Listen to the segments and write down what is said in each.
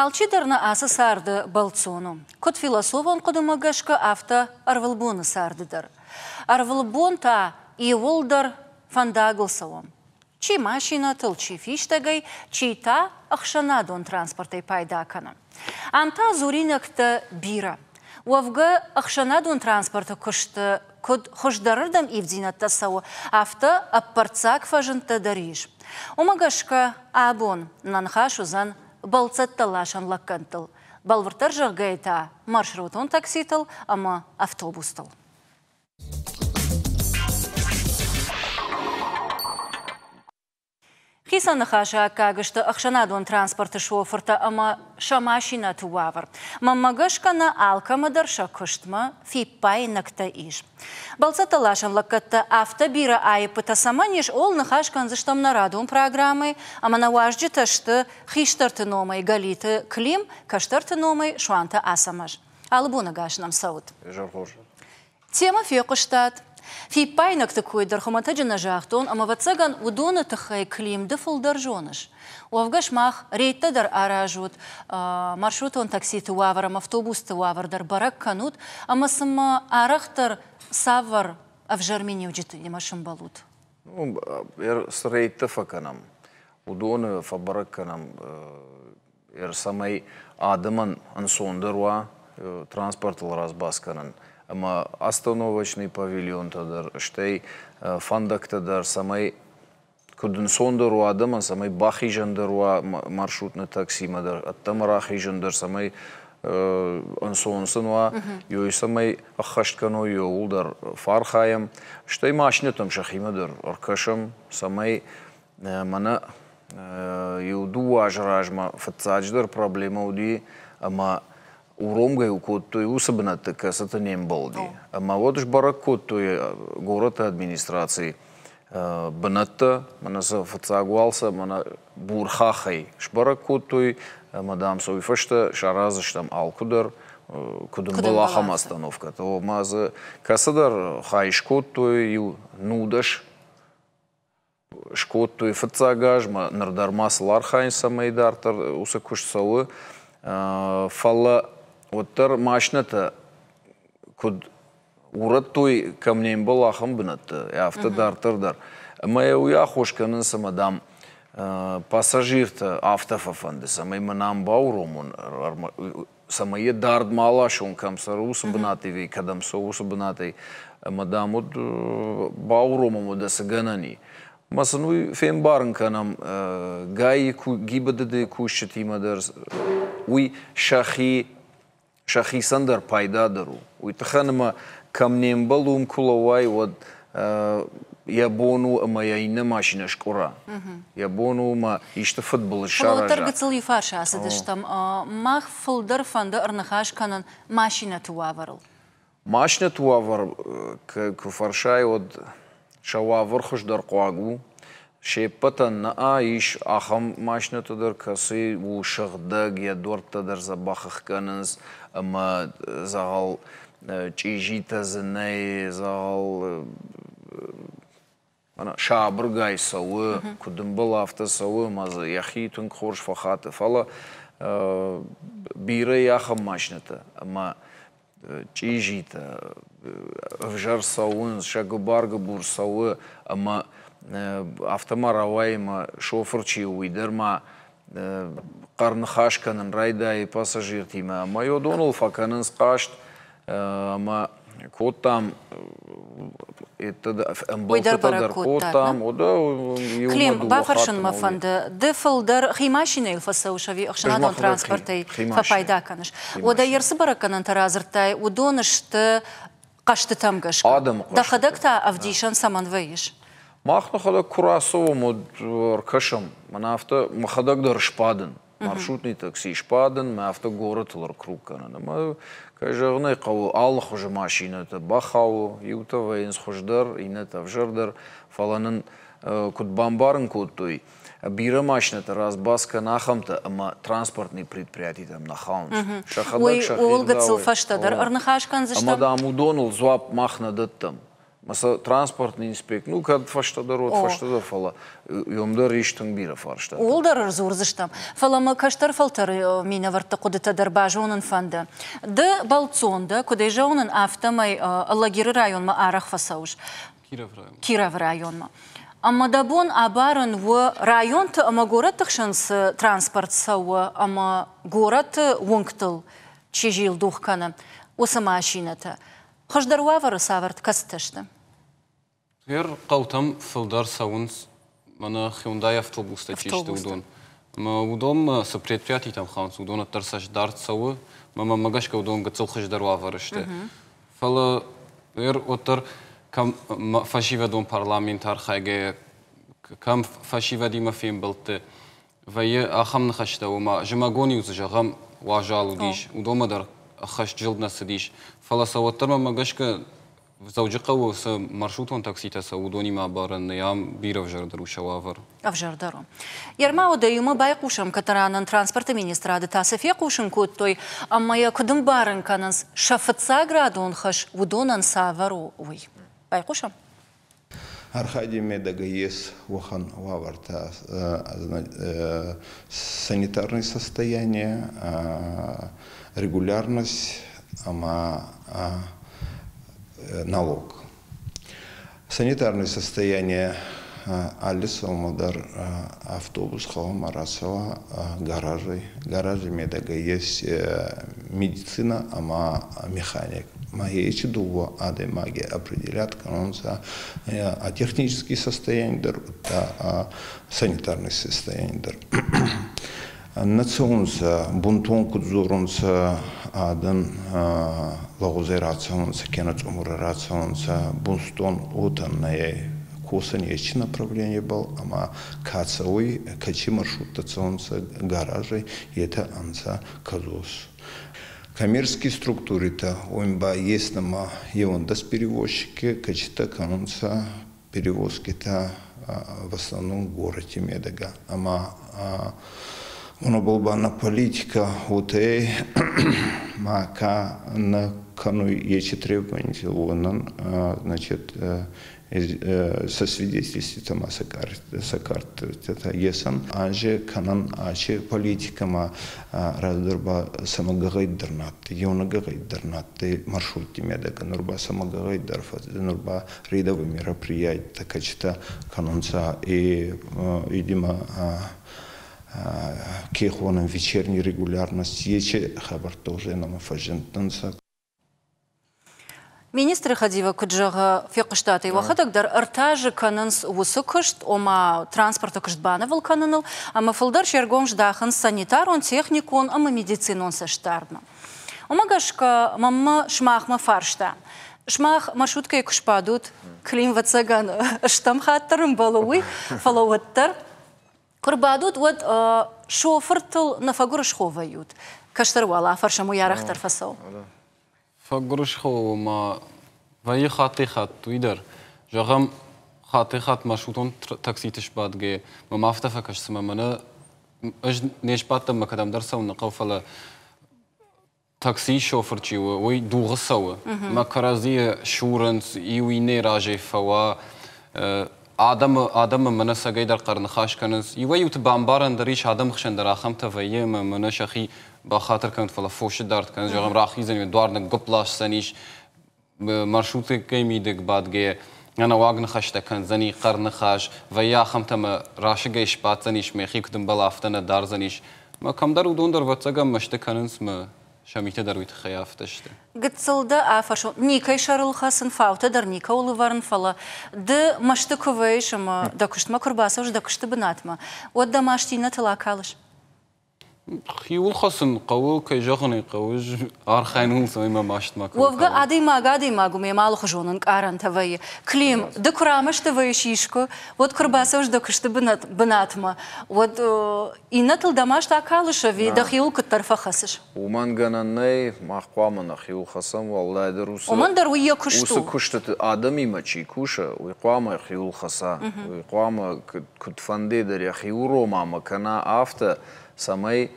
Алчидӕр нӕ ацы царды бӕлццон у. Куыд философон хъуыдымӕ гӕсгӕ, афтӕ ӕрвылбоны царды дӕр. Ӕрвылбон та иууылдӕр фӕндагыл цӕуӕм. Чи машинӕтыл, чи фистӕгӕй, чи та ӕхсӕнадон транспортӕй пайда кӕны. Ам та дзуринӕгтӕ бирӕ. Уӕвгӕ, ӕхсӕнадон транспорты куысты куыд хуыздӕрырдӕм ивддзинӕдтӕ цӕуы, афтӕ ӕппӕрццаг фӕзындтӕ дӕр ис. Уымӕ гӕсгӕ абон нӕ ныхас уыдзӕн бӕлццӕттӕ ласӕн лӕггӕдтыл, бӕлвырддӕр зӕгъгӕйӕ та маршрутон такситыл ӕмӕ автобустыл. Хицӕн ныхасы аккаг сты ӕхсӕнадон транспорты шофыртӕ ӕмӕ сӕ машинӕты уавӕр. Мӕнмӕ гӕсгӕ нӕ алкӕмӕ дӕр сӕ куыстмӕ фиппаинӕгтӕ ис. Бӕлццӕттӕ ласӕн лӕггӕдтӕ афтӕ бирӕ аиппытӕ цӕмӕн ис, ууыл ныхас кӕндзыстӕм нӕ радон программӕйы ӕмӕ нӕ уазджытӕ сты хистӕрты номӕй Гӕлиты Клим, кӕстӕрты номӕй Суанты Ацӕмӕз. Алы боны гас нӕм цӕут. Изӕр хорз. Темӕ фехъуыстат. Фиппаинӕгты кой дӕр хуымӕтӕджы нӕ загътон, ӕмӕ, ӕвӕццӕгӕн, уыдоны тыххӕй Клим ды фылдӕр зоныс. Уӕвгӕ сымах рейдтӕ дӕр аразут, маршрутон такситы уавӕр ӕмӕ автобусты уавӕр дӕр бӕрӕг кӕнут, ӕмӕ цымӕ арӕхдӕр цавӕр ӕвзӕр миниуджытимӕ сӕмбӕлут? Ну, цы рейдтӕ фӕкӕнӕм, уыдоны фӕбӕрӕг кӕнӕм, цӕмӕй адӕмӕн ӕнцондӕр уа транспортыл разбас кӕнын ӕмӕ остановочный павильонтӕ дӕр, стӕй фӕндӕгтӕ дӕр, цӕмӕй куыд ӕнцондӕр уа адӕмӕн, цӕмӕй бахизӕн дӕр уа маршрутный таксимӕ дӕр, ӕддӕмӕ рахизӕн дӕр, цӕмӕй ӕнцон сын уа, ёй цӕмӕй ӕххӕст кӕной, ууыл дӕр фӕархайӕм. Стӕй машинӕтӕм сӕхимӕ дӕр ӕркӕсӕм, цӕмӕй мӕнӕ иу-дыууӕ азы размӕ фыццаджыдӕр проблемӕ уыди ӕмӕ уромгӕ-иу кодтой уыцы бынӕтты, кӕцыты не мбӕлди. Ӕмӕ уӕд сбӕрӕг кодтой горӕты администрацийы бынӕттӕ, мӕнӕ сӕ фыццаг уал сӕ мӕнӕ бур хаххӕй сбӕрӕг кодтой ӕмӕ, дам, сӕ уый фӕстӕ сараздзыстӕм алкуыдӕр, куыд ӕмбӕлы, ахӕм остановкӕтӕ. Ома дзы кӕцыдӕр хай скодтой, иу 19 скодтой фыццаг азмӕ, ныр дӕр ма сыл архайынц, цӕмӕй дарддӕр уыцы куыст цӕуы. Фӕлӕ уӕддӕр машинӕтӕ куыд урӕдтой, кӕм не мбӕлы, ахӕм бынӕтты, афтӕ дарддӕр дӕр. Ӕмӕ йӕ уый аххос кӕнынц, ӕмӕ, дам, пассажиртӕ афтӕ фӕфӕнды, цӕмӕй мӕн ам бауромон, цӕмӕй йӕ дард ма аласон, кӕм цӕры, уыцы бынатӕй ӕви кӕдӕм цӕуы, уыцы бынатӕй. Ӕмӕ, дам, уӕд бауромӕм, уӕдӕ цы гӕнӕн и. Ӕмӕ сын уый фембарын кӕнӕм ГАИ ГИБДД-йы кусджытимӕ дӕр, уый сӕхи сӕхицӕн дӕр пайдадӕр у. Уый тыххӕн ӕмӕ кӕм не мбӕлы, уым куы лӕууай, уӕд йӕ бон у ӕмӕ йӕ иннӕ машинӕ скъуыра. Йӕ бон у ӕмӕ исты фыдбылыз сараза. Фӕлӕ уӕддӕр гыццыл иуфарс ацыдыстӕм. Мах фылдӕр фӕнды ӕрныхас кӕнын машинӕты уавӕрыл. Машинӕты уавӕр куы фӕрсай, уӕд сӕ уавӕр хуыздӕр хъуаг у. Се ппӕтӕн нӕ ис ахӕм машинӕтӕ дӕр, кӕцы у сыгъдӕг, йӕ дуӕрттӕ дӕр дзӕбӕх ӕхгӕнынц ӕмӕ дзӕгъӕл чъизитӕ дзы нӕй, дзӕгъӕл сабыргай цӕуы, куыд ӕмбӕлы, афтӕ цӕуы ӕмӕ дзы йӕхи тынг хорз фӕхаты. Фӕлӕ бирӕ ахӕм машинӕтӕ ӕмӕ чъизитӕ ӕвзӕр цӕуынц, сӕ гыбар-гыбур цӕуы ӕмӕ афтӕ ма рауайы ӕмӕ шофыр чи у, уый дӕр ма хъӕр ныхас кӕнын райдайы пассажиртимӕ ӕмӕ уыдоныл фӕкӕнынц хъаст ӕмӕ кодтам ӕмбӕлттытӕ дӕр кодтам. Клим, бафӕрсын мӕ фӕнды, ды фылдӕр хи машинӕйыл фӕцӕуыс ӕви ӕхсӕнадон транспортӕй фӕпайда кӕныс? Уӕдӕ йе цы бӕрӕггӕнӕнтӕ радзырдтай, уыдон сты хъӕстытӕм гӕсгӕ. Дӕхӕдӕг та ӕвдисӕн цӕмӕн вӕййыс? Мах нӕхӕдӕг куы рацӕуӕм, уӕд ӕркӕсӕм. Мӕнӕ афтӕ мӕхӕдӕг дӕр сбадын. Маршрутный такси сбадын, мӕ афтӕ горӕтыл ӕркруг кӕнын. Ӕмӕ, кӕй зӕгъын ӕй хъӕуы, алы хуызы машинӕтӕ бахауы, иутӕ вӕййынц хуыздӕр, иннӕтӕ ӕвзӕрдӕр. Фӕлӕ нын куыд бамбарын кодтой, бирӕ машинӕтӕ разбас кӕн ахӕмтӕ ӕмӕ транспортный предприятитӕм нӕ хауынц. Сӕхӕдӕг Уый ууыл гыццыл фӕстӕдӕр ӕрныхас кӕндзыстӕм. Ӕмӕ, дам, уыдоныл дзуапп мах нӕ дӕттӕм. Мӕ транспортный инспектор, ну кӕд фӕстӕдӕр уӕд фӕстӕдӕр, фӕлӕ уым дӕр ис тынг бирӕ фарстатӕ. Ууыл дӕр ӕрдзурдзыстӕм. Фӕлӕ мӕ кӕстӕр фӕлтӕры минӕвӕртты хъуыдытӕ дӕр базонын фӕнды. Ды бӕлццон дӕ, куыд ӕй зонын, афтӕмӕй Алагиры районмӕ арӕх фӕцӕуыс. Кировы районмӕ. Ӕмӕ дӕ бон абарын у районты ӕмӕ горӕтты хсӕн цы транспорт цӕуы ӕмӕ горӕты уынгтыл чи зилдух кӕны, уыцы машинӕтӕ. Хуыздӕр уавӕры цавӕр кӕцытӕ сты? Гъер хъӕутӕм фылдӕр цӕуынц мӕнӕ Hyundai автобустӕ чи сты, уыдон. Ӕмӕ уыдонмӕ цы предприятитӕм хауынц, уыдон ӕддӕр цӕст дард цӕуы, ӕмӕ мӕнмӕ гӕсгӕ уыдон гыццыл хуыздӕр уавӕры сты. Фӕлӕ гъер уӕддӕр кӕм фӕсивӕдон парламент архайгӕйӕ, кӕм фӕсивӕдимӕ фембӕлдты вӕййы ахӕм ныхӕстӕ, ома зымӕгон-иу дзы, зӕгъӕм, уазал уыдис, уыдонмӕ дӕр ӕххӕст зылд нӕ цыдис. Фӕлӕ сӕ уӕддӕр мӕнмӕ гӕсгӕ Дзӕуджыхъӕуы цы маршрутон такситӕ цӕуы, уыдонимӕ абарӕн нӕй, ам бирӕ ӕвзӕрдӕр у сӕ уавӕр. Ӕвзӕрдӕр у. Ермауыдӕй иумӕ байхъусӕм, кӕддӕра нын транспорты министрады та цы фехъусын кодтой ӕмӕ йӕ куыд ӕмбарын кӕнынц, сӕ фыццаградон хӕс уыдонӕн цавӕр у, уый. Байхъусӕм. Архайди медӕгӕ ес уӕхӕн уавӕртӕ санитарное состояние, регулярность ӕма налог. Санитарное состояние алли сӕумӕ дӕр автобус гъӕуама рацӕуа гаражӕй. Гаражи медӕгӕ ес медицина ӕма механик. Ма ечи дууӕ адӕймаги определят кӕнунцӕ а технический состояние дӕр, удта санитарный состояние дӕр. Нӕ цӕунцӕ, бунтон куд дзорунцӕ адӕн лӕгъузӕй рацӕунцӕ кенӕ цъумурӕй рацӕунцӕ, бунстон уотӕ нӕй косӕн ечи направленийбӕл ӕма ка цӕуй, кӕци маршруттӕ цӕунцӕ гаражӕй, етӕ ӕнцӕ кӕдзос. Коммерческий структуритӕ, уым ба ес нӕма еуӕндӕс перевозчики, кӕцитӕ кӕнунцӕ перевозкитӕ в основном городи медӕгӕ. Ӕма уонӕбӕл ба нӕ политика уотӕ ма ка нӕ кӕнуй ечи требований, уонӕн, значит, со свидетельствами сӕ картитӕ есӕн. Анже кӕнӕн ачи политикӕмӕ раздӕр ба сӕмӕгӕгъӕй дӕр на адтӕй, еунӕгӕгъӕй дӕр на адтӕй маршрутти медӕгӕ, нур ба сӕмӕгӕгъӕй дӕр, нур ба рядовые мероприятия кӕцитӕ кӕнунцӕ и, видимо, ке хонӕн вечерняя регулярность, ечи хабӕрттӕ уже нӕмӕ фӕззиндтӕнцӕ. Министры хӕдивӕг куыд зӕгъы, фехъуыстат ӕй уӕхӕдӕг дӕр, ӕртӕ азы кӕнынц уыцы куыст, ома транспорты куыст банывыл кӕныныл, ӕмӕ фылдӕр се ргом здахынц санитарон, техникон ӕмӕ медицинон цӕстдардмӕ. Уымӕ гӕсгӕ мӕнмӕ сымахмӕ фарста. Сымах маршруткӕйы куы сбадут, Клим, ӕвӕццӕгӕн, стӕм хатт дӕр ӕмбӕлы уый, фӕлӕ уӕддӕр куы рбадут, уӕд шофыртыл нӕ фӕгуырысхо вӕййут. Кӕстӕр уал афӕрсӕм, уый арӕхдӕр фӕцӕуы. Фӕгуырысхо ма вӕййы хаттӕй-хатт уый дӕр. Зӕгъӕм, хаттӕй-хатт маршрутон такситы сбадгӕйӕ, мӕм афтӕ фӕкӕсы, цыма мӕнӕ ӕз не сбадтӕн мӕ кӕдӕмдӕр цӕуын нӕ хъӕуы, фӕлӕ таксийы шофыр чи у, уый дугъы цӕуы. Мӕ кӕрӕдзийы сурынц, иу иннӕйы разӕй фӕуа. Адӕмы, адӕмы мӕнӕ цӕгӕйдӕр хъӕрныхас кӕнынц. Иуӕй-иуты бамбарӕн дӕр ис, адӕмы хсӕн дӕр ахӕмтӕ вӕййы ӕмӕ мӕнӕ сӕхи бахатыр кӕнут, фӕлӕ фосы дард кӕнынц. Зӕгъӕм, рахизӕн дуар ныггуыпп ласдзӕнис, маршруткӕйы мидӕг бадгӕйӕ ӕнӕуаг ныхӕстӕ кӕндзӕни, хъӕрныхас, вӕййы ахӕмтӕ ӕмӕ расыгӕй сбаддзӕнис, мӕхи куыд ӕмбӕлы, афтӕ нӕ дардзӕнис. Мӕ кӕмдӕр уыдон дӕр, ӕвӕццӕгӕн, мӕсты кӕнынц мӕ сӕ митӕ дӕр уый тыххӕй афтӕ сты. Гыццыл дӕ афӕрсон, никӕй сӕрыл хӕцын, фаутӕ дӕр никӕуыл ӕвӕрын, фӕлӕ ды мӕсты куы вӕййыс ӕмӕ дӕ куыстмӕ куы рбацӕуыс дӕ куысты бынатмӕ, уӕд дӕ маст иннӕтыл акалыс? Хиуыл хӕцын хъӕуы, кӕй зӕгъын ӕй хъӕуы, архайын ууыл, цӕмӕй мӕ маст ма кӕна. Уӕвгӕ адӕймаг адӕймаг у, мемӕ алыхуызон ӕнкъарӕнтӕ вӕййы. Клим, ды куы рамӕсты вӕййыс искуы, уӕд куы рбацӕуыс дӕ куысты бынатмӕ, уӕд иннӕтыл дӕ маст акалыс ӕви дӕхиуыл куыддӕр фӕхӕцыс? Уымӕн гӕнӕн нӕй, мах хъуамӕ нӕхиуыл хӕцӕм, уӕлдайдӕр уыцы Уымӕн дӕр уый йӕ куыст уыцы куыстыты адӕмимӕ чи кусы, уый хъуамӕ йӕхиуыл хӕца. Уый хъуамӕ куыдфӕндыйы дӕр йӕхи урома ӕмӕ кӕна афтӕ, цӕмӕй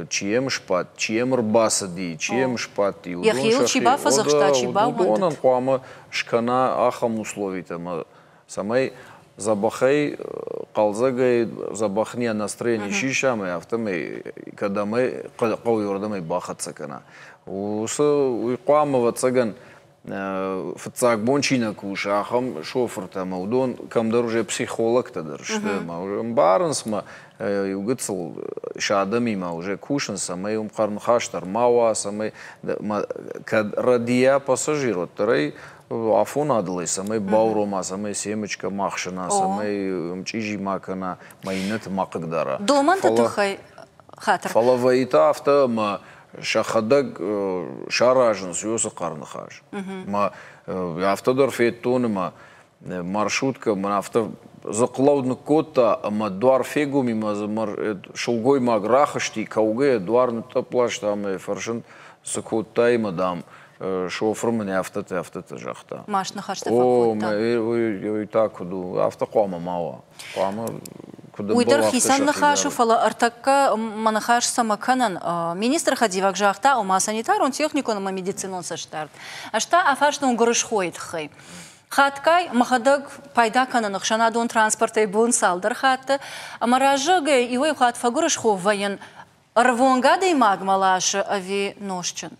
Чи йӕм сбадт, чи йӕм ӕрбацыди, чи йӕм сбадти, уыдон Йӕхиуыл чи бафӕдзӕхста, чи баууӕндыд. Уыдонӕн хъуамӕ скӕна ахӕм условитӕ, ӕмӕ цӕмӕй дзӕбӕхӕй, хъӕлдзӕгӕй, дзӕбӕх не настроени сиса ӕмӕ афтӕмӕй кӕдӕм ӕй хъӕуы, уырдӕм ӕй бахӕццӕ кӕна. Уыцы уый хъуамӕ, ӕвӕццӕгӕн, фыццаг бон чи нӕ кусы, ахӕм шофыртӕ ӕмӕ уыдон кӕмдӕр уже психологтӕ дӕр сты ӕмӕ ӕмбарынц мӕ иу гыццыл сӕ адӕмимӕ уже кусынц, цӕмӕй уым хъӕр ныхас дӕр ма уа, цӕмӕй кӕд рӕдийа пассажир, уӕддӕр ӕй афонадыл ӕй цӕмӕй баурома, цӕмӕй семечкӕ ма хсына, цӕмӕй чъизи ма кӕна, мӕ иннӕты ма хъыгдара. Домӕнты тыххӕй хатыр. Фӕлӕ вӕййы та афтӕ, ӕмӕ сӕхӕдӕг саразынц уыцы хъӕр ныхас. Мӕ афтӕ дӕр федтон, ӕмӕ маршруткӕ мын афтӕ дзыхълӕуд ныккодта, ӕмӕ дуар фегом и, мӕ дзы сылгоймаг рахызти, кӕугӕйӕ дуар ныттъӕпп ласта ӕмӕ йӕ фӕрсын, цы кодтай, ӕмӕ, дам, шофыр мын афтӕтӕ, афтӕтӕ загъта. Маст ныхӕстӕ фӕкодта. О, уый та куыд у, афтӕ хъуамӕ ма уа. Хъуамӕ куыд Уый дӕр ӕмбӕла, афтӕ хицӕн сӕхи ныхас у, дарой. фӕлӕ ӕртӕккӕ мӕ ныхас цӕмӕ кӕнын. Министры хӕдивӕг загъта, ома санитарон, техникон ӕмӕ медицинон цӕстдард. Ӕз та афарстон гуырысхойы тыххӕй. Хатгай мӕхӕдӕг пайда кӕнын ӕхсӕнадон транспортӕй бон цалдӕр хатты, ӕмӕ раззагӕй иуӕй хатт фӕгуырысхо вӕййын, ӕрвонг адӕймагмӕ ласы ӕви нозтджын.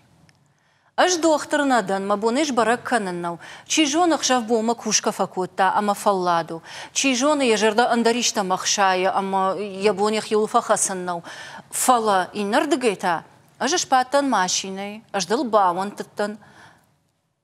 Ӕз дохтыр нӕ дӕн, мӕ бон ӕй сбӕрӕг кӕнын нӕу. Чи зоны, ӕхсӕв-бонмӕ кусгӕ фӕкодта ӕмӕ фӕллад у. Чи зоны, йӕ зӕрдӕ ӕндӕр истӕмӕ хсайы ӕмӕ йӕ бон йӕхиуыл фӕхӕцын нӕу. Фӕлӕ иннӕрдыгӕй та ӕз сбадтӕн машинӕйы, ӕз дыл баууӕндыдтӕн.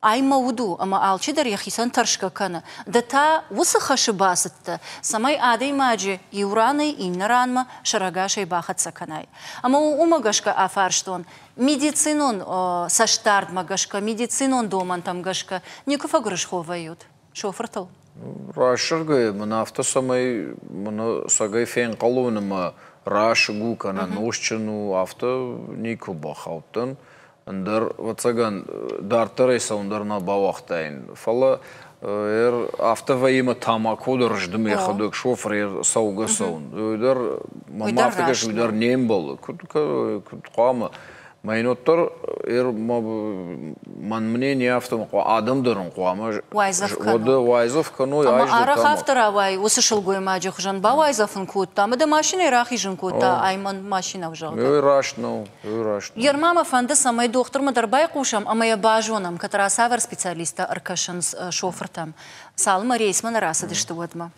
Ай мӕ уд у, ӕмӕ алчидӕр йӕхицӕн тӕрсгӕ кӕны. Ды та уыцы хӕсы бацыдтӕ, цӕмӕй адӕймаджы иу ранӕй иннӕ ранмӕ сӕрӕгасӕй бахӕццӕ кӕнай. Ӕмӕ уымӕ гӕсгӕ афарстон, медицинон цӕстдардмӕ гӕсгӕ, медицинон домӕнтӕм гӕсгӕ никуы фӕгуырысхо вӕййут шофыртыл? Расыгӕй мын афтӕ, цӕмӕй мын цӕгӕй фенхъӕлон ӕмӕ расыг у кӕнӕ нозтджын у, афтӕ никуы бахаудтӕн. Ӕндӕр, ӕвӕццӕгӕн, дарддӕр ӕй цӕуын дӕр нӕ бауагътаин. Фӕлӕ афтӕ вӕййы ӕмӕ тамако дӕр сдымы йӕхӕдӕг шофыр цӕугӕ цӕуын. Уый дӕр мӕм афтӕ кӕсы, уый дӕр не мбӕлы. Куыд хъуамӕ? Мӕ йын уӕддӕр мӕн мнение афтӕ адӕм дӕр ын хъуамӕ уайдзӕф кӕной. Уайдзӕф кӕной. Ӕмӕ арӕх афтӕ рауайы, уыцы сылгоймаджы хуызӕн бауайдзӕф ын кодта ӕмӕ дӕ машинӕйы рахизын кодта, ай мӕн машинӕ у, зӕгъгӕ. Уый раст нӕу, уый раст нӕу. Ерма мӕ фӕнды, цӕмӕй дохтырмӕ дӕр байхъусӕм ӕмӕ йӕ базонӕм, кӕддӕра цавӕр специалисттӕ ӕркӕсынц шофыртӕм, цалынмӕ рейсмӕ нӕ рацыдысты, уӕдмӕ.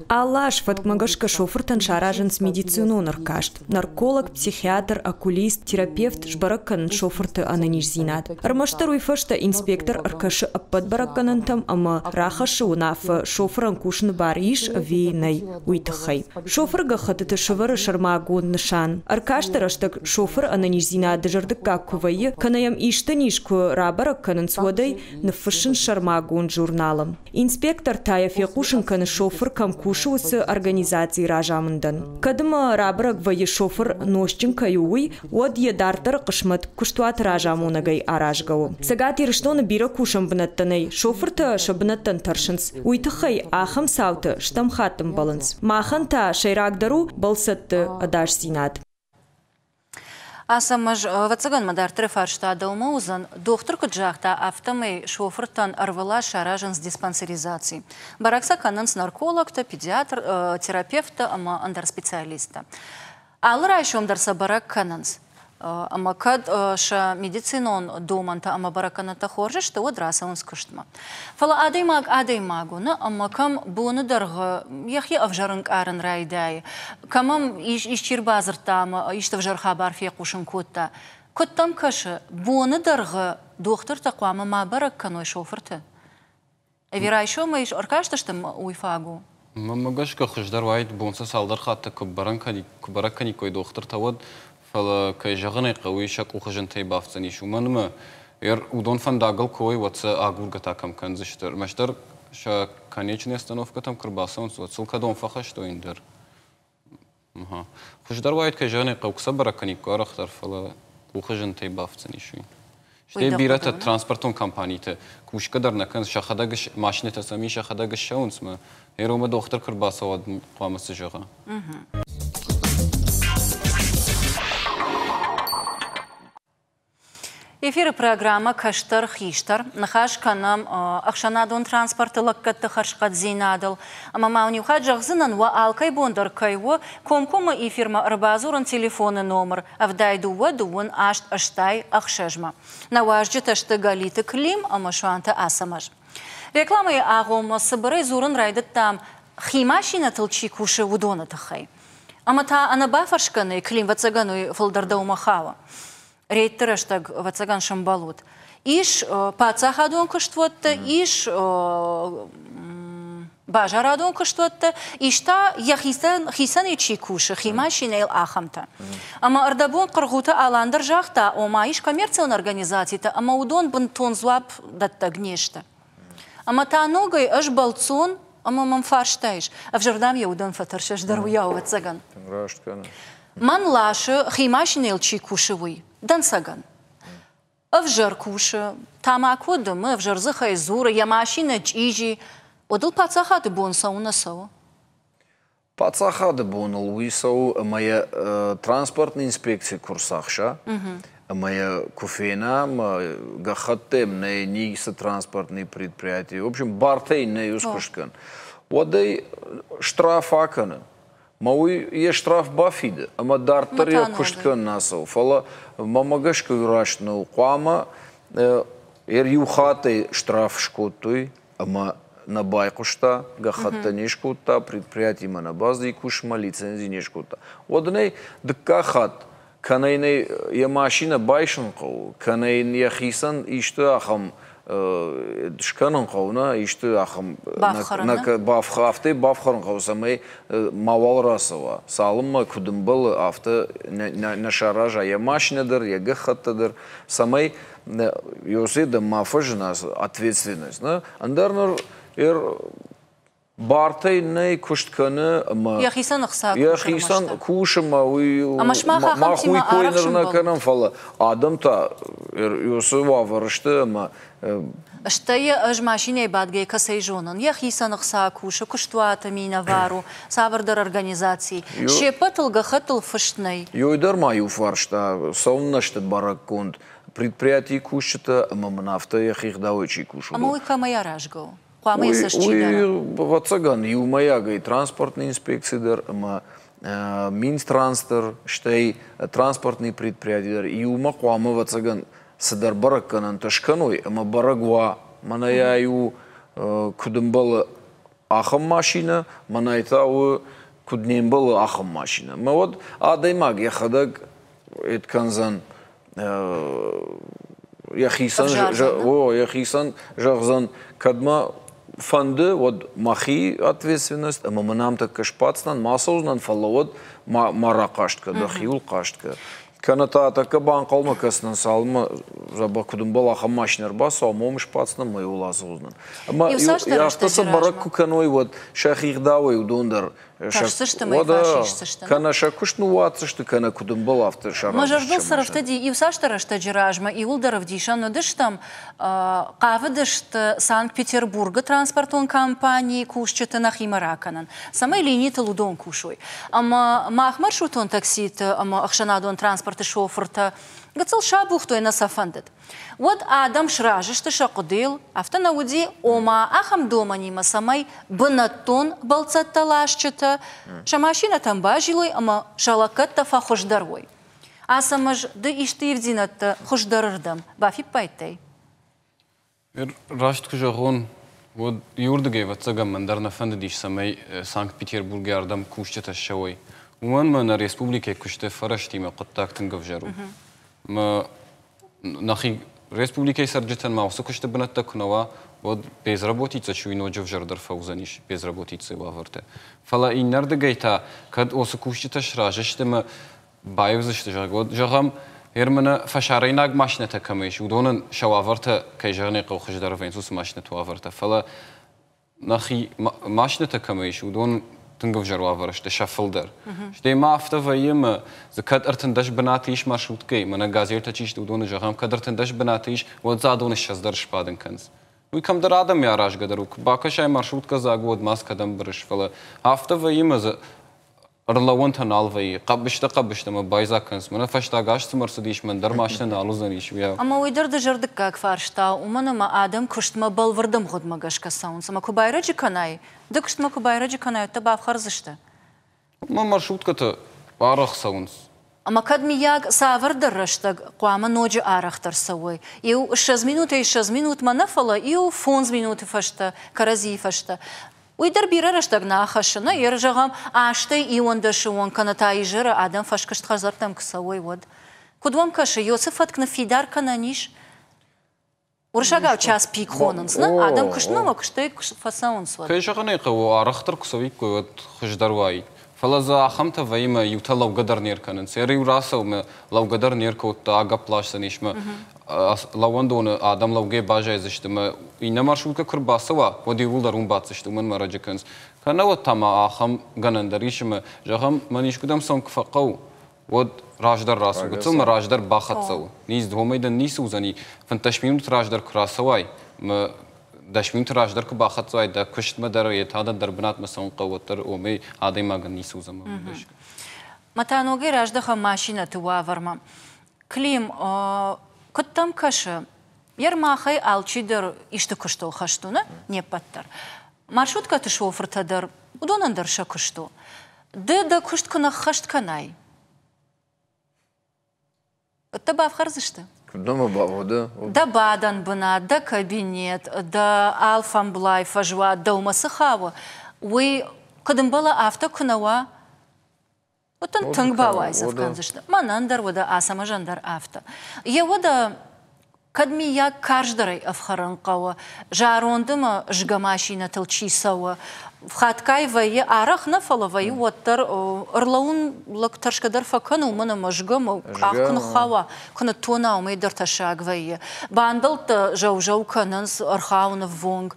Алы аз фӕткмӕ гӕсгӕ шофыртӕн саразынц медицинон ӕркаст. Нарколог, психиатр, окулист, терапевт сбӕрӕг кӕнынц шофырты ӕнӕниздзинад. Ӕрмӕстдӕр уый фӕстӕ инспектор ӕркӕсы ӕппӕт бӕрӕггӕнӕнтӕм ӕмӕ рахӕссы уынаффӕ, шофырӕн кусыны бар ис ӕви нӕй, уый тыххӕй. Шофыры гӕххӕттыты сӕвӕры сӕрмагонд нысан. Ӕркасты рӕстӕг шофыры ӕнӕниздзинад дызӕрдыггаг куы вӕййы, кӕнӕ йӕм исты низ куы рабӕрӕг кӕнынц, уӕд ӕй ныффыссынц сӕрмагонд журналы. Инспектор та йӕ фехъусын кӕны, шофыр кӕм кусы, уыцы организацийы разамындӕн. Кӕд ӕмӕ рабӕрӕг вӕййы, шофыр нозтджын кӕй у, уый, уӕд йӕ дарддӕры хъысмӕт куыстуаты разамонӕгӕй аразгӕ у. Цӕгат Ирыстоны бирӕ кусӕн бынӕттӕ нӕй, шофыртӕ сӕ бынӕттӕн тӕрсынц. Уый тыххӕй ахӕм цауты стӕм хатт ӕмбӕлынц. Махӕн та сӕйрагдӕр у бӕлцӕтты ӕдасдзинад. Ацӕмӕз, ӕвӕццӕгӕн мӕ дарддӕры фарста дӕумӕ уыдзӕн. Дохтыр куыд загъта, афтӕмӕй шофыртӕн ӕрвылаз саразынц диспансеризаци. Бӕрӕг сӕ кӕнынц наркологтӕ, педиатр, терапевттӕ ӕмӕ ӕндӕр специалисттӕ. Алы райсом дӕр сӕ бӕрӕг кӕнынц. Ӕмӕ кӕд сӕ медицинон домӕнтӕ ӕмӕ бӕрӕггӕнӕнтӕ хорз сты, уӕд рацӕуынц куыстмӕ. Фӕлӕ адӕймаг адӕймаг у, нӕ ӕмӕ кӕм боны дӕргъы йӕхи ӕвзӕр ӕнкъарын райдайы, кӕм ӕм исчи ӕрбадзырдта ӕмӕ исты ӕвзӕр хабар фехъусын кодта. Куыд дӕм кӕсы, боны дӕргъы дохтыртӕ хъуамӕ ма бӕрӕг кӕной шофырты? Ӕви райсомӕй ӕркастысты уый фаг у? Мӕнмӕ гӕсгӕ хуыздӕр уаид, бон сӕ цалдӕр хатты куы бӕрӕг кӕниккой дохтыртӕ, уӕд, фӕлӕ, кӕй зӕгъын ӕй хъӕуы, сӕ къухы зынтӕй бафтдзӕнис, уымӕн ӕмӕ уыдон фӕндагыл куы уой, уӕд сӕ агургӕ та кӕм кӕндзысты. Ӕрмӕстдӕр сӕ конечный остановкӕтӕм куы ӕрбацӕуынц, уӕд сыл кӕдон фӕхӕстой ӕндӕр. Хуыздӕр уаид, кӕй зӕгъын ӕй хъӕуы, куы сӕ бӕрӕг кӕниккой арӕхдӕр, фӕлӕ къухы зынтӕй бафтдзӕнис уый. Стӕй бирӕтӕ транспортон компаниты кусгӕ дӕр нӕ кӕнынц, сӕхӕдӕг машинӕтӕ сӕм ис, сӕхӕдӕг ссӕуынц мӕ. Еромӕ дохтыр куы ӕрбацӕуа, хъуамӕ цы зӕгъа. Эфиры программӕ Кӕстӕр хистӕр ныхас кӕнӕм ӕхсӕнадон транспорты лӕггӕдты хӕрзхъӕддзинадыл. Ӕмӕ ма уын иу хатт зӕгъдзынӕн, уӕ алкӕй бон дӕр кӕй у комкоммӕ эфирмӕ ӕрбадзурын телефоны номыр 72 28 86-мӕ. Нӕ уазджытӕ сты Гӕлиты Клим ӕмӕ Суанты Ацӕмӕз. Рекламӕйы агъоммӕ цыбырӕй дзурын райдыдтам, хи машинӕтыл чи кусы, уыдоны тыххӕй. Ӕмӕ та ӕнӕбафӕрсгӕ нӕй, Клим, ӕвӕццӕгӕн, уый фылдӕр дӕумӕ хауы. Рейдты рӕстӕг, ӕвӕццӕгӕн, сӕмбӕлут. Ис паддзахадон куыстуӕттӕ, ис базарадон куыстуӕттӕ, ис та йӕхицӕн хицӕнӕй чи кусы, хи машинӕйыл ахӕмтӕ. Ӕмӕ ӕрдӕбон Хъыргъуты Алан дӕр загъта, ома ис коммерцион организацитӕ ӕмӕ уыдон бынтон дзуапп дӕттӕг не сты. Ӕмӕ та ногӕй ӕз бӕлццон ӕмӕ мӕм фарста ис, ӕвзӕрдӕм йӕ удӕн фӕтӕрсы, ӕз дӕр уыйау, ӕвӕццӕгӕн. Раст кӕны. Мӕн ласы, хи машинӕйыл чи кусы, уый. Дӕнцӕгӕн. Ӕвзӕр кусы, тамако дымы, ӕвзӕр дзыхӕй дзуры, йӕ машинӕ чъизи. Уӕд ыл паддзахады бон цӕуы нӕ цӕуы? Паддзахады боныл уый цӕуы, ӕмӕ йӕ транспортный инспекци куы рцахса, ӕмӕ йӕ куы фена, ӕмӕ гӕххӕттӕм нӕй ницы транспортный предприятие, в общем, бартӕ йын нӕй уыцы куыст кӕн, уӕд ӕй штраф акӕны. Мӕ уый йе штраф бафиды, ӕмӕ дарддӕр йӕ куыст кӕнын ацӕуы. Фӕлӕ мӕмӕ гӕсгӕ уый раст нӕу. Хъуамӕ иу хаттӕй штраф скодтой, ӕмӕ нӕ байхъуыста, гӕххӕттӕ не скодта, предприятимӕ нӕ бацыди кусынмӕ, лицензи не скодта. Уӕд ын ӕй дыккаг хатт кӕнӕ йын ӕй йӕ машинӕ байсын хъӕуы, кӕнӕ йын йӕхицӕн исты ахӕм скӕнын хъӕуы, нӕ, исты ахӕм афтӕ бафхӕрын хъӕуы, цӕмӕй мауал рацӕуа. Цалынмӕ куыд ӕмбӕлы, афтӕ нӕ сараза йӕ машинӕ дӕр, йӕ гӕххӕттӕ дӕр, цӕмӕй Йосе дӕм ма фӕзына ответственность, нӕ? Ӕндӕр ныр бартӕй нӕй куыст кӕны ӕмӕ йӕхицӕн ӕхца йӕхицӕн кусы ӕмӕ уый мах уый кой ныр нӕ кӕнӕм, фӕлӕ адӕм та уыцы уавӕры сты ӕмӕ Стӕй йӕ ӕз машинӕйы бадгӕйӕ кӕцӕй зонын, йӕхицӕн ӕхца кусы, куыстуаты минӕвар у, цавӕрдӕр организаци. Се ппӕтыл гӕххӕттыл фыст нӕй. Ёй дӕр ма иу фарста, цӕуыннӕ сты бӕрӕггонд предприятийы кусджытӕ ӕмӕ мын афтӕ йӕхи гъдауӕй чи кусы. Ӕмӕ уый кӕмӕй аразгӕ у? Хъуамӕ йӕ цӕст чи дара? Уый, ӕвӕццӕгӕн, иумӕйагӕй транспортный инспекци дӕр ӕмӕ Минтранс дӕр, стӕй транспортный предприяти дӕр иумӕ хъуамӕ, ӕвӕццӕгӕн, цыдӕр бӕрӕггӕнӕнтӕ скӕной ӕмӕ бӕрӕг уа, мӕнӕ ай у, куыд ӕмбӕлы, ахӕм машинӕ, мӕнӕй та у, куыд не мбӕлы, ахӕм машинӕ. Мӕ уӕд адӕймаг йӕхӕдӕг эд кӕндзӕн, йӕхицӕн, о, йӕхицӕн зӕгъдзӕн, кӕд мӕ фӕнды, уӕд мӕхи ответственность ӕмӕ мын ам тӕккӕ сбаддзынӕн, ма ацӕудзынӕн, фӕлӕ уӕд ма рахъаст кӕн, дӕхиуыл хъаст кӕн. Кӕнӕ та тӕккӕ банхъӕлмӕ кӕсынӕн, цалынмӕ дзӕбӕх куыд ӕмбӕла, ахӕм машинӕ ӕрбацӕуа, ӕмӕ уым сбаддзынӕн ӕмӕ йыл ацӕудзынӕн. Ӕмӕ афтӕ сӕ бӕрӕг куы кӕной, уӕд сӕхи гъдауӕй уыдон дӕр Тӕрсдзысты мӕ фӕсисдзысты. Кӕнӕ сӕ куыст ныууадздзысты, кӕнӕ куыд ӕмбӕлы, афтӕ сараздзысты. Мӕ зӕрдыл сӕрӕфтыди иуцасдӕр рӕстӕджы размӕ иуылдӕр ӕвдисӕн уыдыстӕм, хъавыдысты Санкт-Петербургы транспортон компанийы кусджыты нӕхимӕ ракӕнын, цӕмӕй линитыл уыдон кусой. Ӕмӕ мах маршрутон такситы ӕмӕ ӕхсӕнадон транспорты шофыртӕ гыццыл сабухтой, нӕ сӕ фӕндыд. Уӕд адӕм сразы сты сӕ хъуыдыйыл, афтӕ нӕ уыди, ома ахӕм домӕнимӕ, цӕмӕй бынӕттон бӕлццӕттӕ-ласджытӕ сӕ машинӕтӕм базилой ӕмӕ сӕ лӕггӕдтӕ фӕхуыздӕр уой. Ацӕмӕз, ды исты ивддзинӕдтӕ хуыздӕрырдӕм бафиппайдтай? Раст куы зӕгъон, уӕд иуырдыгӕй, ӕвӕццӕгӕн, мӕн дӕр нӕ фӕндыдис, цӕмӕй Санкт-Петербургӕй ардӕм кусджытӕ ссӕуой. Уымӕн ӕмӕ нӕ республикӕйы куысты фӕрӕзтимӕ хъуыддаг тынг ӕвзӕр у. Мӕ нӕхи республикӕйы цӕрджытӕн ма уыцы куысты бынӕттӕ куы нӕ уа, уӕд безработица чи уый ноджы ӕвзӕрдӕр фӕуыдзӕнис безработицӕйы уавӕртӕ. Фӕлӕ иннӕрдыгӕй та, кӕд уыцы кусджытӕ сразы сты ӕмӕ баивдзысты, зӕгъгӕ, уӕд, зӕгъӕм, Германы фӕсарӕйнаг машинӕтӕ кӕм ис, уыдонӕн сӕ уавӕртӕ, кӕй зӕгъын ӕй хъӕуы, хуыздӕр вӕййынц уыцы машинӕты уавӕртӕ. Фӕлӕ нӕхи машинӕтӕ кӕм ис, уыдон тынг ӕвзӕр уавӕры сты сӕ фылдӕр. Стӕй ма афтӕ вӕййы, ӕмӕ дзы кӕд 13 бынаты ис маршруткӕйы, мӕнӕ газелтӕ чи сты, уыдоны зӕгъӕм, кӕд 13 бынаты ис, уӕд дзы адоны 20 дӕр сбадын кӕнынц. Уый кӕмдӕр адӕмӕй аразгӕ дӕр у. Куы бакӕсай маршруткӕ дзаг, уӕд ма дзы кӕдӕм бырыс. Фӕлӕ афтӕ вӕййы, ӕмӕ дзы Ӕрлӕууӕнтӕ нал вӕййы, хъӕбыстӕ-хъӕбыстӕ мӕ байдзаг кӕнынц. Мӕнӕ фӕстаг аз цы ӕрцыдис, мӕн дӕр машинӕ нал уыдзӕнис, уыйау. Ӕмӕ уый дӕр дызӕрдыггаг фарста, уымӕн ӕмӕ адӕм куыстмӕ бӕлвырд ӕмгъуыдмӕ гӕсгӕ цӕуынц. Ӕмӕ куы байрӕджы кӕнай, ды куыстмӕ куы байрӕджы кӕнай, уӕд дӕ бафхӕрдзысты. Мӕ маршруткӕтӕ арӕх цӕуынц. Ӕмӕ кӕд, миййаг, цавӕрдӕр рӕстӕг хъуамӕ ноджы арӕхдӕр цӕуой, иу 20 минутӕй 20 минутмӕ нӕ, фӕлӕ иу фондз минуты фӕстӕ, кӕрӕдзийы фӕстӕ. Уый дӕр бирӕ рӕстӕг нӕ ахӕссы, нӕ, йе зӕгъӕм, азтӕй 11-ы онг кӕнӕ та изӕры адӕм фӕскуыст хӕдзӕрттӕм куы цӕуой, уӕд. Куыд уӕм кӕсы, ёцы фӕтк ныффидар кӕнӕн ис? Уырыссагау час пик хонынц, нӕ? Адӕм куыстмӕ ӕмӕ куыстӕй фӕцӕуынц уӕд. Кӕй зӕгъын ӕй хъӕуы, арӕхдӕр куы цӕуиккой, уӕд хуыздӕр уаид. Фӕлӕ дзы ахӕмтӕ вӕййы мӕ иутӕ лӕугӕ дӕр не ркӕнынц. Ӕр-иу рацӕуы мӕ лӕугӕ дӕр не ркодта, агӕпп ласдзӕнис мӕ лӕууӕндоны адӕм лӕугӕ баззайдзысты мӕ иннӕ маршруткӕ куы рбацӕуа, уӕд иууылдӕр уым баддзысты, уымӕн мӕ ӕрӕджы кӕнынц. Кӕнӕ уӕд та ма ахӕм гӕнӕн дӕр ис ӕмӕ, зӕгъӕм, мӕн искуыдӕм цӕуын куы фӕхъӕуы, уӕд раздӕр рацу, гыццыл мӕ раздӕр бахӕццӕ у. Низ уымӕй дын ницы уыдзӕни. 15 минут раздӕр куы рацӕуай, мӕ 10 минуты раздӕр куы бахӕццӕ уай дӕ куыстмӕ дӕр, йе та дӕр бынатмӕ цӕуын хъӕуы, уӕддӕр уымӕй адӕймагӕн ницы уыдзӕн мӕ гӕсгӕ. Мӕ та ногӕй раздӕхӕм машинӕты уавӕрмӕ. Клим, куыд дӕм кӕсы, йе махӕй алчидӕр исты куыстыл хӕст у, нӕ? Не ппӕт дӕр. Маршруткӕты шофыртӕ дӕр, уыдонӕн дӕр сӕ куыст у. Ды дӕ куыст куы нӕххӕст кӕнай, уӕд дӕ бафхӕрдзысты. Куыд нӕ мӕ бауӕдӕ? Дӕ бадӕн бынат, дӕ кабинет, дӕ алфӕмблай фӕзуат дӕумӕ цы хауы, уый куыд ӕмбӕлы, афтӕ куы нӕ уа, уӕд дын тынг бауайдзӕф кӕндзысты. Мӕнӕн дӕр уӕдӕ, Ацӕмӕзӕн дӕр афтӕ. Йе уӕдӕ кӕд миййаг карздӕрӕй ӕфхӕрын хъӕуы, зӕронд ӕмӕ згӕ машинӕтыл чи цӕуы, хатгай вӕййы, арӕх нӕ, фӕлӕ вӕййы уӕддӕр ӕрлӕууын лӕг тӕрсгӕ дӕр фӕкӕны, уымӕн ӕмӕ згӕ мӕ къах куы ныххауа, куы ныттона, уымӕй дӕр тӕссаг вӕййы. Бандӕлттӕ зӕу-зӕу кӕнынц, ӕрхауыны ввонг.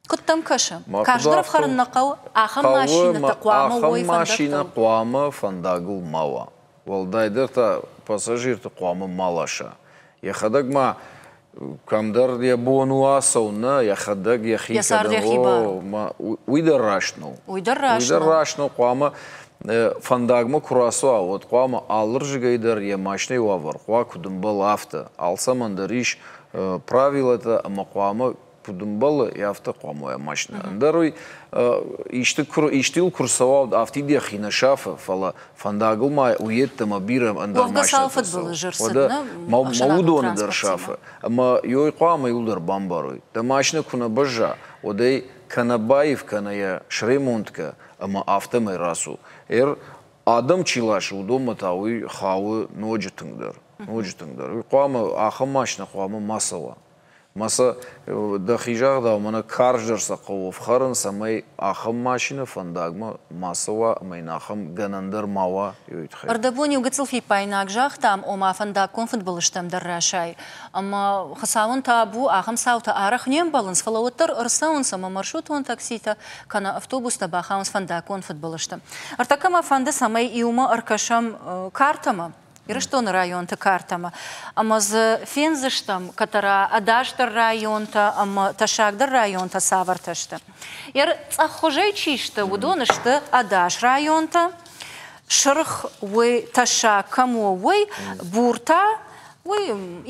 Куыд дӕм кӕсы? Карздӕр ӕфхӕрын нӕ хъӕуы? Ахӕм машинӕтӕ хъуамӕ уой фӕндӕгтыл? Машинӕ хъуамӕ фӕндагыл ма уа. Уӕлдайдӕр та пассажирты хъуамӕ ма ласа. Йӕхӕдӕг ма кӕмдӕр йӕ бон у ацӕуын, нӕ, йӕхӕдӕг йӕхи Йӕ цард йӕхи бар у. Уый дӕр раст нӕу. Уый дӕр раст Уый дӕр раст нӕу. Хъуамӕ фӕндагмӕ куы рацӕуа, уӕд хъуамӕ алырзыгӕй дӕр йӕ машинӕйы уавӕр хъуа куыд ӕмбӕлы, афтӕ. Алцӕмӕн дӕр ис правилӕтӕ ӕмӕ хъуамӕ куыд ӕмбӕлы, афтӕ хъуамӕ уа машинӕ. Ӕндӕр уый исты куы исты куы рцӕуа, афтид йӕхи нӕ сафы, фӕлӕ фӕндагыл ма уыйеддӕмӕ бирӕ ӕндӕр машинӕтӕ цӕуы. Уӕдӕ ма уыдоны дӕр сафы. Ӕмӕ ёй хъуамӕ иуылдӕр бамбарой. Дӕ машинӕ куы нӕ бӕзза, уӕд ӕй кӕнӕ баив, кӕнӕ йӕ сремонт кӕ ӕмӕ афтӕмӕй рацу. Адӕм чи ласы, уыдонмӕ та уый хауы ноджы тынгдӕр. Ноджы тынгдӕр. Уый хъуамӕ ахӕм машинӕ хъуамӕ ма цӕуа. Мӕ сӕ дӕхи загъдау, мӕнӕ карздӕр сӕ хъӕуы ӕфхӕрын, цӕмӕй ахӕм машинӕ фӕндагмӕ ма цӕуа ӕмӕ йын ахӕм гӕнӕн дӕр ма уа, уый тыххӕй. Ӕрдӕбон иу гыццыл фиппаинаг загътам, ома фӕндаггон фыдбылызтӕм дӕр расайы. Ӕмӕ Хуыцауӕн табу, ахӕм цаутӕ арӕх не мбӕлынц, фӕлӕ уӕддӕр ӕрцӕуынц ӕмӕ маршрутон такситӕ кӕнӕ автобустӕ бахауынц фӕндаггон фыдбылызты. Ӕртӕккӕ мӕ фӕнды, цӕмӕй иумӕ ӕркӕсӕм картӕмӕ, Ирыстоны районты картӕмӕ ӕмӕ дзы фендзыстӕм, кӕддӕра ӕдасдӕр районтӕ ӕмӕ тӕссагдӕр районтӕ цавӕртӕ сты. Йӕ цъӕххуызӕй чи сты, уыдон сты ӕдас районтӕ, сырх уый тӕссаг кӕм у, уый, бур та уый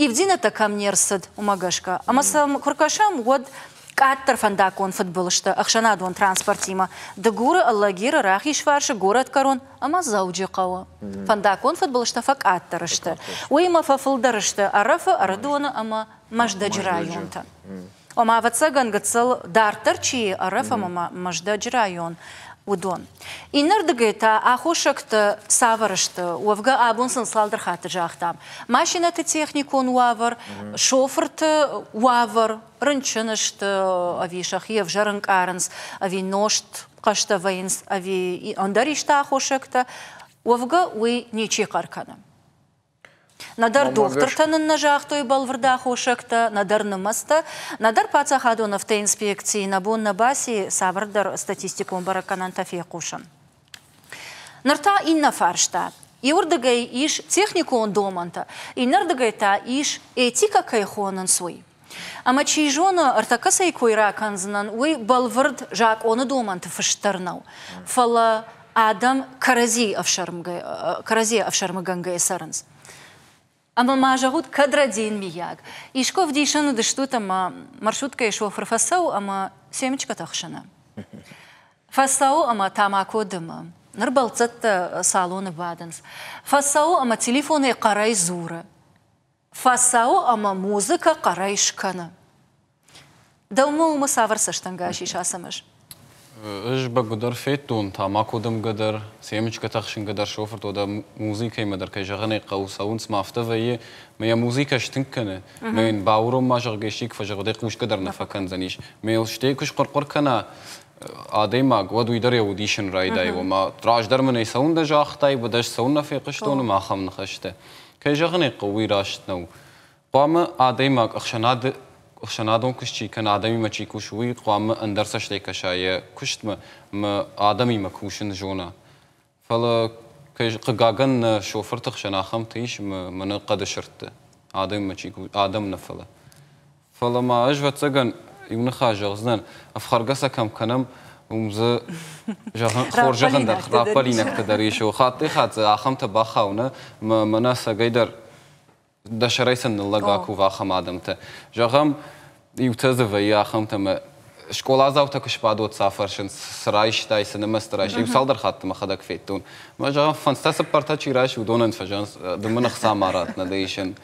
ивдзинӕдтӕ кӕм не рцыд, уымӕ гӕсгӕ. Ӕмӕ сӕм куы ркӕсӕм, уӕд къаддӕр фӕндаггон фыдбылызтӕ ӕхсӕнадон транспортимӕ Дыгуры, Алагиры, Рахизфарсы, Горӕтгӕрон ӕмӕ Дзӕуджыхъӕуы. Фӕндаггон фыдбылызтӕ фӕкъаддӕр сты. Уыимӕ фӕфылдӕр сты Ӕрӕфы, Ӕрыдоны ӕмӕ Мӕздӕджы районтӕ. Ома, ӕвӕццӕгӕн, гыццыл дарддӕр чи Ӕрӕф ӕмӕ Мӕздӕджы район, уыдон. Иннӕрдыгӕй та аххосӕгтӕ цавӕр сты? Уӕвгӕ, абон сын цалдӕр хатты загътам. Машинӕты техникон уавӕр, шофырты уавӕр, рынчын сты, ӕви сӕхи ӕвзӕр ӕнкъарынц, ӕви нозт хъӕстӕ вӕййынц, ӕви ӕндӕр исты аххосӕгтӕ. Уӕвгӕ, уый ничи хъӕр кӕны. Нӕдӕр дохтыртӕ нын нӕ загътой бӕлвырд аххосӕгтӕ, нӕдӕр нымӕцтӕ, нӕдӕр паддзахадон автоинспекцийы нӕ бон нӕ баци цавӕрдӕр статистикон бӕрӕггӕнӕнтӕ фехъусын. Ныр та иннӕ фарста. Иуырдыгӕй ис техникон домӕнтӕ, иннӕрдыгӕй та ис этикӕ кӕй хонынц, уый. Ӕмӕ чи зоны, ӕртӕккӕ цӕй кой ракӕндзынӕн, уый бӕлвырд закъоны домӕнты фыст дӕр нӕу. Фӕлӕ Адӕм кӕрӕдзийы кӕрӕдзийы ӕфсӕрмыгӕнгӕйӕ цӕрынц. Ӕмӕ ма зӕгъут, кӕд рӕдийын миййаг? Искуы ӕвдисӕн уыдыстут ӕмӕ маршруткӕйы шофыр фӕцӕуы ӕмӕ семечкӕтӕ хсыны? Фӕцӕуы ӕмӕ тамако дымы. Ныр бӕлццӕттӕ салоны бадынц. Фӕцӕуы ӕмӕ телефонӕй хъӕрӕй дзуры. Фӕцӕуы ӕмӕ музыкӕ хъӕрӕй скӕны. Дӕумӕ уымӕ цавӕр цӕстӕнгас ис, Ацӕмӕз? Ӕз бӕгуыдӕр федтон, тамако дымгӕ дӕр, семечкӕтӕ хсынгӕ дӕр шофыртӕ дӕр музыкӕимӕ дӕр, кӕй зӕгъын ӕй хъӕуы, цӕуынц ма афтӕ вӕййы, мӕ йӕ музыкӕ стынг кӕны, мӕ йын бауром ма, зӕгъгӕ, исчи куы фӕзӕгъы, уӕд ӕй хъусгӕ дӕр нӕ фӕкӕндзӕнис. Мӕ йыл стӕй куы схъуыр-хъуыр кӕна адӕймаг, уӕд уый дӕр йӕ уд исын райдайы, ома раздӕр мын ӕй цӕуын дӕ загътай, уӕд ӕз цӕуыннӕ фехъуыстон ӕмӕ ахӕм ныхӕстӕ. Кӕй зӕгъын ӕй хъӕуы, уый раст нӕу. Хъуамӕ адӕймаг ӕхсӕнады ӕхсӕнадон куыст чи кӕны, адӕмимӕ чи кусы, уый хъуамӕ ӕндӕр цӕстӕй кӕса йӕ куыстмӕ ӕмӕ адӕмимӕ кусын зона. Фӕлӕ, кӕй хъыгагӕн, нӕ шофырты хсӕн ахӕмтӕ ис, ӕмӕ мӕнӕ хъӕды сырдты адӕмимӕ чи адӕм нӕ фӕлӕ. Фӕлӕ ма ӕз, ӕвӕццӕгӕн, иу ныхас зӕгъдзынӕн, ӕфхӕргӕ сӕ кӕм кӕнӕм, уым дзы зӕгъын, хорз зӕгъын дӕр, раппӕлинӕгтӕ дӕр ис. Хаттӕй-хатт дзы ахӕмтӕ бахауы, нӕ, мӕ мӕнӕ ӕцӕгӕйдӕр дӕ сӕрӕй сын ныллӕг акув ахӕм адӕмтӕ. Зӕгъӕм, иутӕ дзы вӕййы ахӕмтӕ, ӕмӕ скъоладзаутӕ куы сбадой, цы афӕрсынц, цы райстай, цы нымӕцты райстай, иу цалдӕр хатты мӕхӕдӕг федтон. Мӕ зӕгъӕм, фӕндзтӕ цыппӕртӕ чи райсы, уыдонӕн фӕзӕгъынц, ды мын ӕхца ма ратт, нӕ дӕ исын.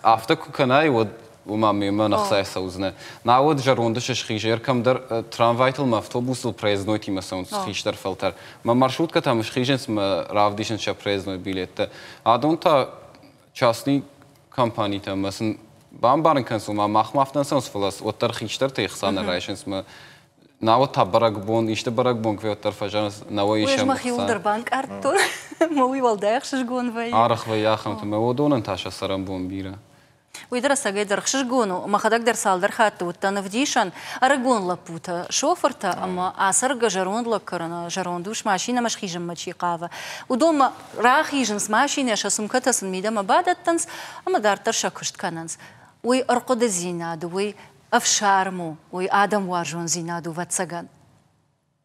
Афтӕ куы кӕнай, уӕд уымӕ мемӕ ӕхцайӕ цӕудзынӕ. Науӕд зӕронды схиз, кӕмдӕр трамвайтыл мӕ автобусыл проезднойтимӕ цӕуынц хистӕр фӕлтӕр. Мӕ маршруткӕтӕм схизынц мӕ равдисынц сӕ проездной билеттӕ. Адон та частный компанитӕ ӕмӕ сын бамбарын кӕнынц, ома махмӕ афтӕ нӕ цӕуынц, фӕлӕ уӕддӕр хистӕртӕ ӕхца нӕ райсынц мӕ науӕд та бӕрӕгбон, исты бӕрӕгбон куы уӕддӕр фӕзӕгъынц, науӕ исӕм Ӕз мӕхиуыл дӕр банкъардтон, мӕ уый уӕлдай ӕхсызгон вӕййы. Арӕх вӕййы ахӕмтӕ, мӕ уыдонӕн та сӕ цӕрӕнбон бирӕ. Уый дӕр ӕцӕгӕйдӕр ӕхсызгон у. Мӕхӕдӕг дӕр цалдӕр хатты уыдтӕн ӕвдисӕн. Ӕрыгон лӕппутӕ, шофыртӕ ӕмӕ ацӕргӕ зӕронд лӕг кӕнӕ зӕронд ус машинӕмӕ схизынмӕ чи хъавы, уыдонмӕ рахизынц машинӕ, сӕ сумкӕтӕ сын мидӕмӕ бадӕттынц ӕмӕ дарддӕр сӕ куыст кӕнынц. Уый ӕрхъуыдыдзинад у, уый ӕфсарм у, уый адӕмуарзондзинад у, ӕвӕццӕгӕн.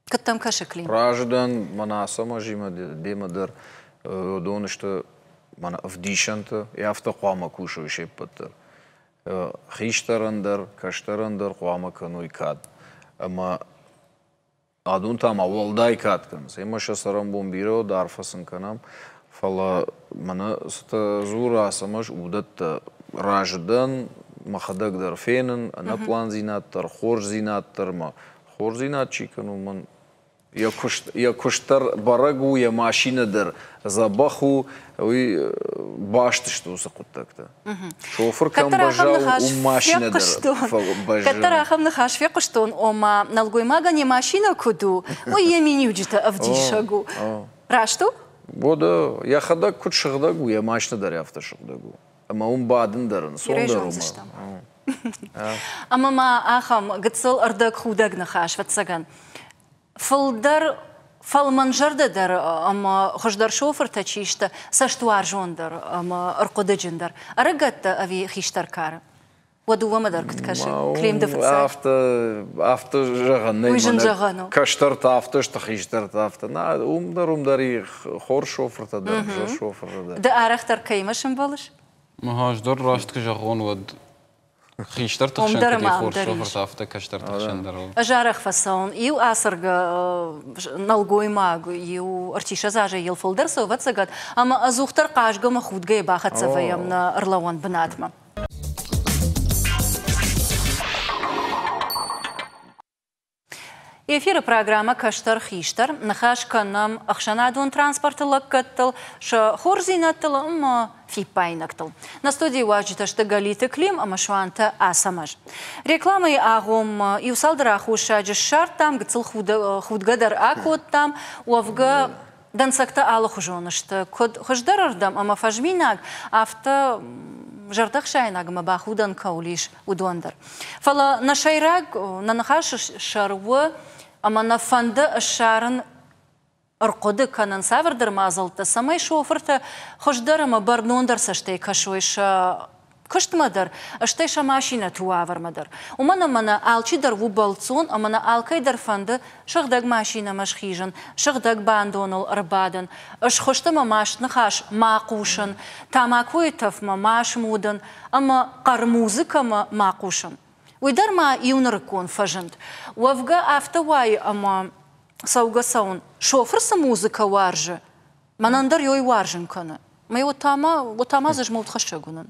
Куыд дӕм кӕсы, Клим? Разы дӕн мӕнӕ Ацӕмӕзимӕ демӕ дӕр. Уыдон сты мӕнӕ ӕвдисӕнтӕ, афтӕ хъуамӕ кусой се ппӕт дӕр. Хистӕрӕн дӕр, кӕстӕрӕн дӕр хъуамӕ кӕной кад. Ӕмӕ адон та ма уӕлдай кад кӕнынц. Ӕмӕ сӕ цӕрӕнбон бирӕ уӕд, арфӕ сын кӕнӕм. Фӕлӕ мӕнӕ цытӕ дзуры Ацӕмӕз, уыдӕттӕ разы дӕн, мӕхӕдӕг дӕр фенын, ӕнӕпъландзинад дӕр, хорздзинад дӕр мӕ хорздзинад чи кӕны, уымӕн йӕ куыст, йӕ куыст дӕр бӕрӕг у, йӕ машинӕ дӕр дзӕбӕх у, уый баст сты уыцы хъуыддӕгтӕ. Шофыр кӕм бӕзза, уым машинӕ дӕр бӕззы. Кӕддӕр ахӕм ныхас фехъуыстон, ома нӕлгоймагӕн йӕ машинӕ куыд у, уый йӕ миниуджытӕ ӕвдисӕг у. Раст у? Уӕдӕ йӕхӕдӕг куыд сыгъдӕг у, йӕ машинӕ дӕр афтӕ сыгъдӕг у. Ӕмӕ уым бадын дӕр ӕнцондӕр у. Ӕмӕ ма ахӕм гыццыл ӕрдӕгхудӕг ныхас, ӕвӕццӕгӕн, фылдӕр фӕлмӕнзӕрдӕдӕр ӕмӕ хуыздӕр шофыртӕ чи сты, цӕстуарзондӕр ӕмӕ ӕрхъуыдыджындӕр, ӕрыгӕттӕ ӕви хистӕр кары? Уӕ дыууӕмӕ дӕр куыд кӕсы? Клим ды фыццаг. Афтӕ, афтӕ зӕгъӕн нӕй. Уый зын зӕгъӕн у. Кӕстӕртӕ афтӕ сты, хистӕртӕ афтӕ. Нӕ, уым дӕр, уым дӕр и хорз шофыртӕ дӕр, ӕвзӕр шофыртӕ дӕр. Ды арӕхдӕр кӕимӕ сӕмбӕлыс? Ӕз дӕр раст куы зӕгъон, уӕд хистӕрты хсӕн куыд и хорз шофыртӕ, афтӕ кӕстӕрты хсӕн дӕр. Ӕз арӕх фӕцӕуын. Иу ацӕргӕ нӕлгоймаг, иу ӕртиссӕдз азӕй йыл фылдӕр цӕуы, ӕвӕццӕгӕн, ӕмӕ ӕдзухдӕр хъазгӕ ӕмӕ худгӕйӕ бахӕццӕ вӕййӕм нӕ ӕрлӕууӕн бынатмӕ. Эфиры программӕ «Кӕстӕр-хистӕр» ныхас кӕнӕм ӕхсӕнадон транспорты лӕггӕдтыл, сӕ хорздзинӕдтыл ӕмӕ фиппаинӕгтыл. Нӕ студийы уазджытӕ сты Галиты Клим ӕмӕ Суанты Ацӕмӕз. Рекламӕйы агъоммӕ иу цалдӕр аххосаджы ссардтам, гыццыл худгӕ дӕр акодтам. Уӕвгӕ, Дӕнцӕгтӕ алыхуызон сты, куыд хуыздӕрырдӕм ӕмӕ фӕзминаг, афтӕ зӕрдӕхсаинаг ӕмӕ бахудӕн кӕуыл ис, уыдон дӕр. Фӕлӕ нӕ сӕйраг, нӕ ныхасы сӕр у ӕмӕ нӕ фӕнды ссарын, ӕрхъуыды кӕнын цавӕрдӕр мадзӕлттӕ, цӕмӕй шофыртӕ хуыздӕр ӕмӕ бӕрнондӕр цӕстӕй кӕсой сӕ Куыстмӕ дӕр, стӕй сӕ машинӕты уавӕрмӕ дӕр. Уымӕн ӕмӕ нӕ алчидӕр у бӕлццон ӕмӕ нӕ алкӕй дӕр фӕнды сыгъдӕг машинӕмӕ схизын, сыгъдӕг бандоныл ӕрбадын, схуыст ӕмӕ маст ныхас ма хъусын, тамакойы тӕфмӕ ма смудын ӕмӕ хъӕр музыкӕмӕ ма хъусын. Уый дӕр ма иу нырыккон фӕзынд. Уӕвгӕ афтӕ уайы ӕмӕ цӕугӕ-цӕуын шофыр цы музыкӕ уарзы, мӕнӕн дӕр ёй уарзын кӕны. Мӕ уӕд та ма, уӕд та ма дзы змӕлдхӕссӕг уынын.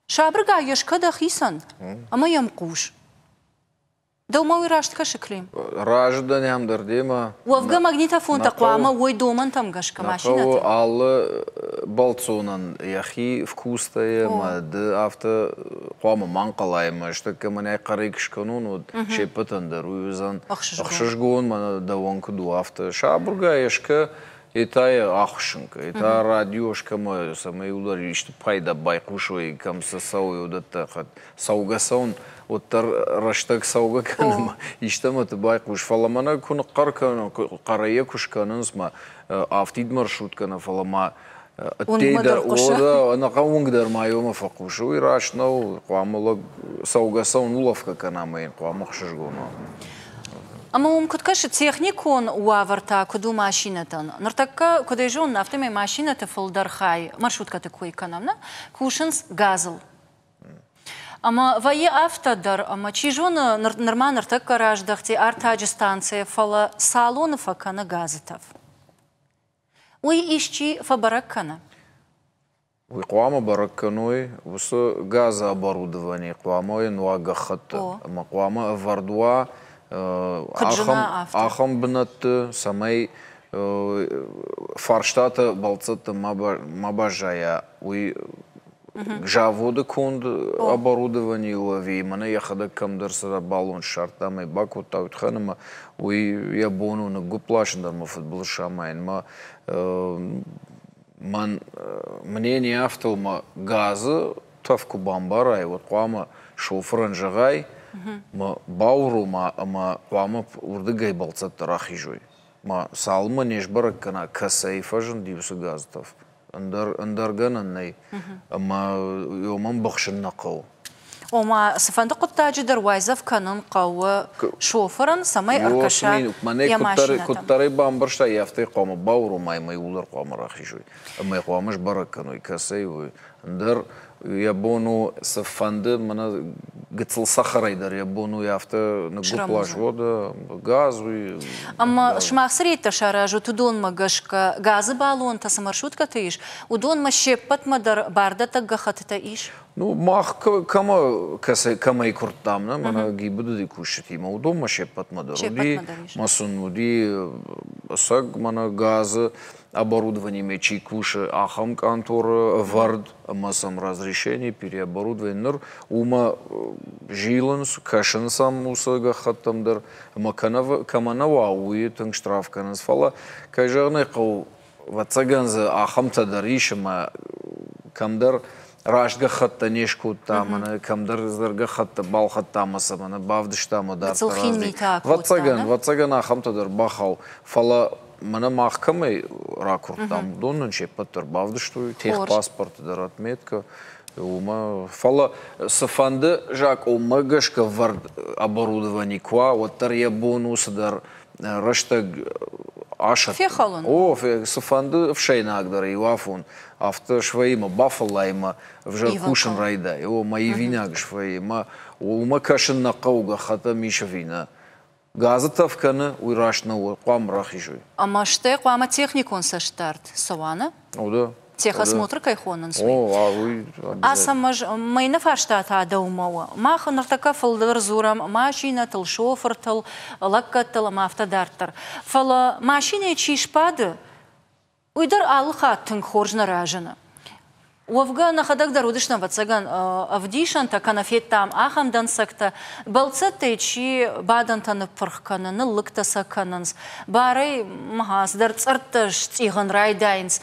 Сабыргай йӕ скӕ дӕхицӕн ӕмӕ йӕм хъус. Дӕумӕ уый раст кӕсы, Клим? Разы дӕн ӕм дӕр демӕ. Уӕвгӕ магнитофонтӕ хъуамӕ уой домӕнтӕм гӕсгӕ машинӕты. Алы бӕлццонӕн йӕхи вкустӕ ӕмӕ ды афтӕ хъуамӕ ма нхъӕлай ӕмӕ стӕккӕ мӕнӕй хъӕрӕй куы скӕнон, уӕд се ппӕтӕн дӕр уый уыдзӕн ӕхсызгон, мӕнӕ дӕуӕн куыд у, афтӕ. Сабыргай скӕ, йе та йӕ ахуыссын кӕ, йе та радио скӕмӕ, цӕмӕй уыдон исты пайда байхъусой, кӕм цы цӕуы, уыдӕттӕ. Цӕугӕ цӕуын, уӕддӕр рӕстӕг цӕугӕ кӕны, истӕмӕты байхъус. Фӕлӕ мӕнӕ куы ныхъхъӕр кӕнын, хъӕрӕй куы скӕнынц мӕ афтид маршруткӕ нӕ, фӕлӕ ма ӕддейы дӕр, ӕнӕхъӕн уынг дӕр ма иумӕ фӕхъусы. Уый раст нӕу, хъуамӕ лӕг цӕугӕ цӕуын улӕфгӕ кӕна ӕмӕ йын хъуамӕ ӕхсызгон уа. Ӕмӕ уым куыд кӕсы, техникон уавӕртӕ куыд у машинӕтӕн? Ныртӕккӕ, куыд ӕй зонын, афтӕмӕй машинӕты фылдӕр хай, маршруткӕты кой кӕнӕм, нӕ, кусынц газыл. Ӕмӕ вӕййы афтӕ дӕр, ӕмӕ чи зоны, нырма ныртӕккӕ раздӕхти артаджы станцӕйӕ, фӕлӕ салоны фӕкӕны газы тӕф. Уый исчи фӕбӕрӕг кӕны? Уый хъуамӕ бӕрӕг кӕной, уыцы газы оборудовани хъуамӕ йын уа гӕххӕтты ӕмӕ хъуамӕ ӕвӕрд уа ахӕм бынӕтты, цӕмӕй фарстатӕ бӕлццӕтты ма баззайа, уый заводы конд оборудовани у ӕви мӕнӕ йӕхӕдӕг кӕмдӕр цы баллон ссардта ӕмӕ бакодта, уый тыххӕн ӕмӕ уый йӕ бон у ныггуыпп ласын дӕр ӕмӕ фыдбылыз самайын. Мӕ мӕн мнение афтӕ у, мӕ газы тӕф куы бамбарай, уӕд хъуамӕ шофырӕн зӕгъай, мӕ баурома ӕмӕ хъуамӕ уырдыгӕй бӕлццӕттӕ рахизой. Ма цалынмӕ не сбӕрӕг кӕна, кӕцӕй фӕзынди уыцы газы тӕф, ӕндӕр, ӕндӕр гӕнӕн нӕй. Ӕмӕ уымӕн быхсын нӕ хъӕуы. Ома, цыфӕнды хъуыддаджы дӕр уайдзӕф кӕнын хъӕуы шофырӕн, цӕмӕй ӕркӕса йӕ машинӕтӕм. Куыддӕр ӕй бамбӕрста, афтӕ хъуамӕ бауромай ӕмӕ иууылдӕр хъуамӕ рахизой. Ӕмӕ хъуамӕ сбӕрӕг кӕной, кӕцӕй у. Ӕндӕр йӕ бон у цыфӕнды, мӕнӕ гыццыл цӕхӕрӕй дӕр йӕ бон у афтӕ ныггуыпп лас вода, газ уый. Ӕмӕ сымах цы рейдтӕ саразут, уыдонмӕ гӕсгӕ газы баллонтӕ цы маршруткӕты ис, уыдонмӕ се ппӕтмӕ дӕр бардӕттӕг гӕххӕттытӕ ис? Ну, мах кӕмӕ кӕмӕй куырдтам, нӕ, мӕнӕ ГИБДД-йы кусджытимӕ, уыдонмӕ се ппӕтмӕ дӕр уыди. Мӕ сын уыди ӕцӕг мӕнӕ газы оборудованиемӕ чи кусы, ахӕм къанторы ӕвӕрд ӕмӕ сӕм разрешение, переоборудование. Ныр уымӕ зилынц, кӕсынц ӕм уыцы гӕххӕттӕм дӕр ӕмӕ кӕмӕ нӕ уа, уый тынг штраф кӕнынц. Фӕлӕ, кӕй зӕгъын ӕй хъӕуы, ӕвӕццӕгӕн дзы ахӕмтӕ дӕр ис ӕмӕ кӕмдӕр раст гӕххӕттӕ не скодта, мӕнӕ кӕмдӕр ӕндӕр гӕххӕттӕ балхӕдта ӕмӕ сӕ мӕнӕ бавдыста ӕмӕ дарддӕр. Ӕвӕццӕгӕн, ӕвӕццӕгӕн ахӕмтӕ дӕр бахау. Фӕлӕ мӕнӕ мах кӕмӕй ракуырдтам, уыдон нын се ппӕт дӕр бавдыстой, техпаспорты дӕр отметка, уымӕ. Фӕлӕ цыфӕнды закъонмӕ гӕсгӕ вӕрд оборудовани куы уа, уӕддӕр йӕ бон у цыдӕр рӕстӕг асӕтты. Фехалын. О, цыфӕнды ӕфсӕйнаг дӕр иу афон афтӕ свӕййы мӕ бафӕллайы мӕ ӕвзӕр кусын райдайы, о, мӕ ивинаг свӕййы, мӕ уымӕ кӕсын нӕ хъӕуы, гӕххӕтт ӕм ис ӕви нӕ. Газы тӕф кӕны, уый раст нӕу, хъуамӕ рахизой. Ӕмӕ стӕй хъуамӕ техникон цӕстдард цӕуа, нӕ? О, да. Техосмотр кӕй хонынц, уый. Ацӕмӕз, мӕ нӕ фарста та дӕумӕ у. Мах ныртӕккӕ фылдӕр дзурӕм машинӕтыл, шофыртыл, лӕггӕдтыл ӕмӕ афтӕ дарддӕр. Фӕлӕ машинӕйы чи сбады, уый дӕр алы хатт тынг хорз нӕ разыны. Уӕвгӕ, нӕхӕдӕг дӕр уыдыстӕм, ӕвӕццӕгӕн, ӕвдисӕнтӕ кӕнӕ федтам ахӕм дӕнцӕгтӕ, бӕлццӕттӕй чи бадӕнтӕ ныппырх кӕны, ныллыгтӕ сӕ кӕнынц, барӕй ма цыдӕр цъӕрттӕ сцъигъын райдайынц.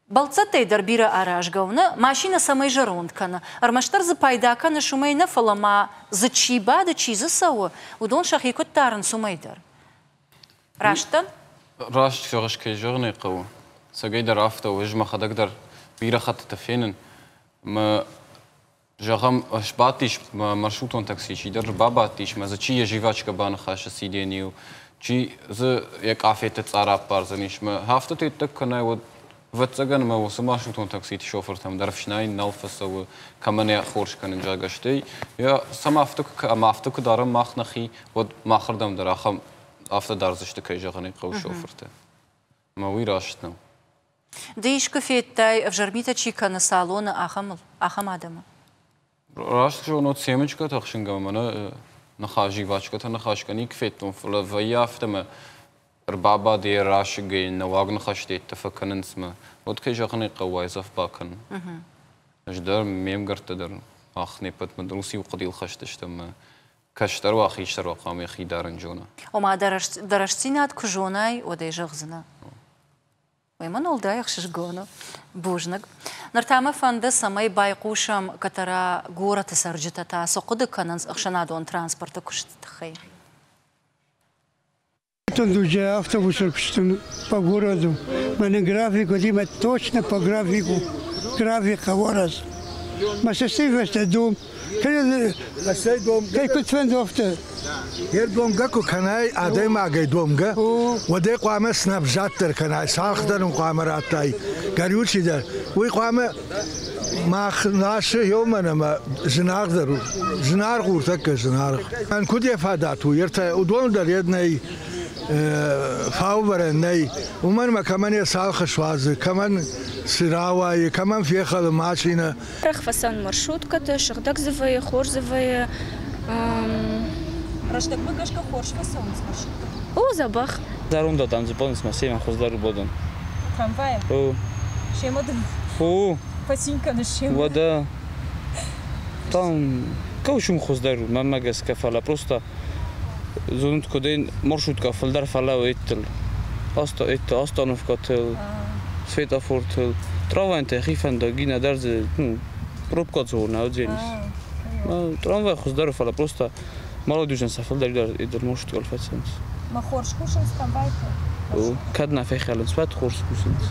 Бӕлццӕттӕй дӕр бирӕ аразгӕ у, нӕ машинӕ цӕмӕй зӕронд кӕны, ӕрмӕстдӕр дзы пайда кӕныс, уымӕй нӕ, фӕлӕ ма дзы чи бады, чи дзы цӕуы, уыдон сӕхи куыд дарынц, уымӕй дӕр. Раст дӕн? Раст зӕгъыс, кӕй зӕгъын ӕй хъӕуы. Цӕгӕй дӕр афтӕ у, ӕз мӕхӕдӕг дӕр бирӕ хӕттыты фенын. Мӕ зӕгъӕм, сбадтис маршрутон такси, чидӕр бабадтис, мӕ дзы чи йӕ жвачкӕ баныхасы сиденийыл, чи дзы йӕ къафеты цъар аппардзӕнис. Мӕ афтӕ теттӕг кӕнай, уӕд ӕвӕццӕгӕн мӕ уыцы маршрутон такситы шофыртӕм дӕр ӕфснайын нал фӕцӕуы, кӕмӕн йӕ хорз кӕнын, зӕгъгӕ, стӕй йӕ сӕм афтӕ куы ӕмӕ афтӕ куы дарӕм мах нӕхи, уӕд махырдӕм дӕр ахӕм афтӕ дардзысты, кӕй зӕгъын ӕй хъӕуы, шофыртӕ. Ӕмӕ уый раст нӕу. Ды искуы федтай, ӕвзӕр митӕ чи кӕны салоны, ахӕмыл, ахӕм адӕмы? Раст зонут, семечкӕтӕ ӕхсынгӕ мӕнӕ ныхас, жвачкӕтӕ ныхасгӕ никуы федтон, фӕлӕ вӕййы афтӕ мӕ ӕрбабады йӕ расыгӕй нӕуӕг ныхӕстӕ фӕкӕнынц мӕ, уӕд кӕй зӕгъын ӕй хъӕуы, уайдзӕф бакӕнын. Ӕз дӕр, ме мгӕрттӕ дӕр, ах, не ппӕт мӕ дӕр уыцы иу хъуыдыйыл хӕст стӕм мӕ кӕстӕр уа, хистӕр уа, хъуамӕ йӕхи дарын зона. Ома дӕ рӕстдзинад куы зонай, уӕд ӕй зӕгъдзынӕ. Уый мын уӕлдай ӕхсызгон у. Бузныг. Ныр та мӕ фӕнды, цӕмӕй байхъусӕм, кӕддӕра горӕты цӕрджытӕ та цы хъуыды кӕнынц ӕхсӕнадон транспорты куысты тыххӕй. Уже автобусыл куыстон по городу. Мӕнӕ график уыди, мӕ точно по графику. График хъӕуы Мӕ цӕстӕй фӕстӕ дом. Кӕй куыд фӕнды, афтӕ. Йе рдомгӕ куы кӕнай, адӕймагӕй домгӕ, уӕд ӕй хъуамӕ снабзаддӕр кӕнай, цалх дӕр ын хъуамӕ радтай, горючий дӕр. Уый хъуамӕ мах насы еумӕн ӕмӕ зынаргъдӕр у. Зынаргъ у ӕртӕккӕ зынаргъ. Ӕн куыд йӕ фадат у, ӕртӕ уыдон дӕр йед нӕй, фаувӕрӕн нӕй. Уымӕн ӕмӕ кӕмӕн йӕ цалх суадзы, кӕмӕн цы рауайы, кӕмӕн фехӕлы машинӕ. Арӕх фӕцӕуын маршруткӕты, сыгъдӕг дзы вӕййы, хорз дзы вӕййы. Рӕстӕгмӕ гӕсгӕ хорз фӕцӕуынц маршруткӕтӕ? О, дзӕбӕх. Зӕронд адӕм дзы бадынц мӕ семӕ хуыздӕр у бадын. Трамвайы? О. Семӕ дын О. фӕцин кӕныс семӕ? Уӕдӕ там кӕусын хуыздӕр у, мӕнмӕ гӕсгӕ, фӕлӕ просто зонут куыдӕй маршрутка фылдӕр фӕлӕууы еттыл, остановкӕтыл, светофортыл. Трамвайӕн хи фӕндаг иннӕ дӕр дзы ну, пробка дзы нӕ уыдзӕнис. Трамвай хуыздӕр у, фӕлӕ просто молодежӕн сӕ фылдӕр дӕр маршруткӕ фӕцӕуынц. Ма хорз кусынц трамвайтӕ? Кӕд нӕ фехӕлынц, уӕд хорз кусынц.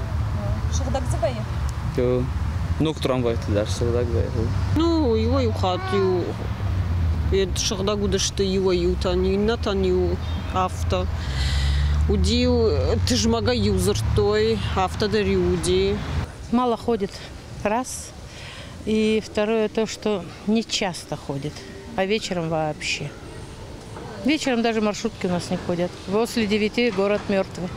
Сыгъдӕг дзы вӕййы? Ног трамвайты дӕр сыгъдӕг вӕййы. Ну, иуӕй-иу хатт-иу сыгъдӕг уыдысты иуӕй-иутӕн, иннӕтӕн-иу афтӕ. Уыди-иу тызмӕгӕй-иу дзырдтой, афтӕ дӕр-иу уыди. Мало ходит, раз. И второе то, что не часто ходит, а вечером вообще. Вечером даже маршрутки у нас не ходят. После 9 город мертвый.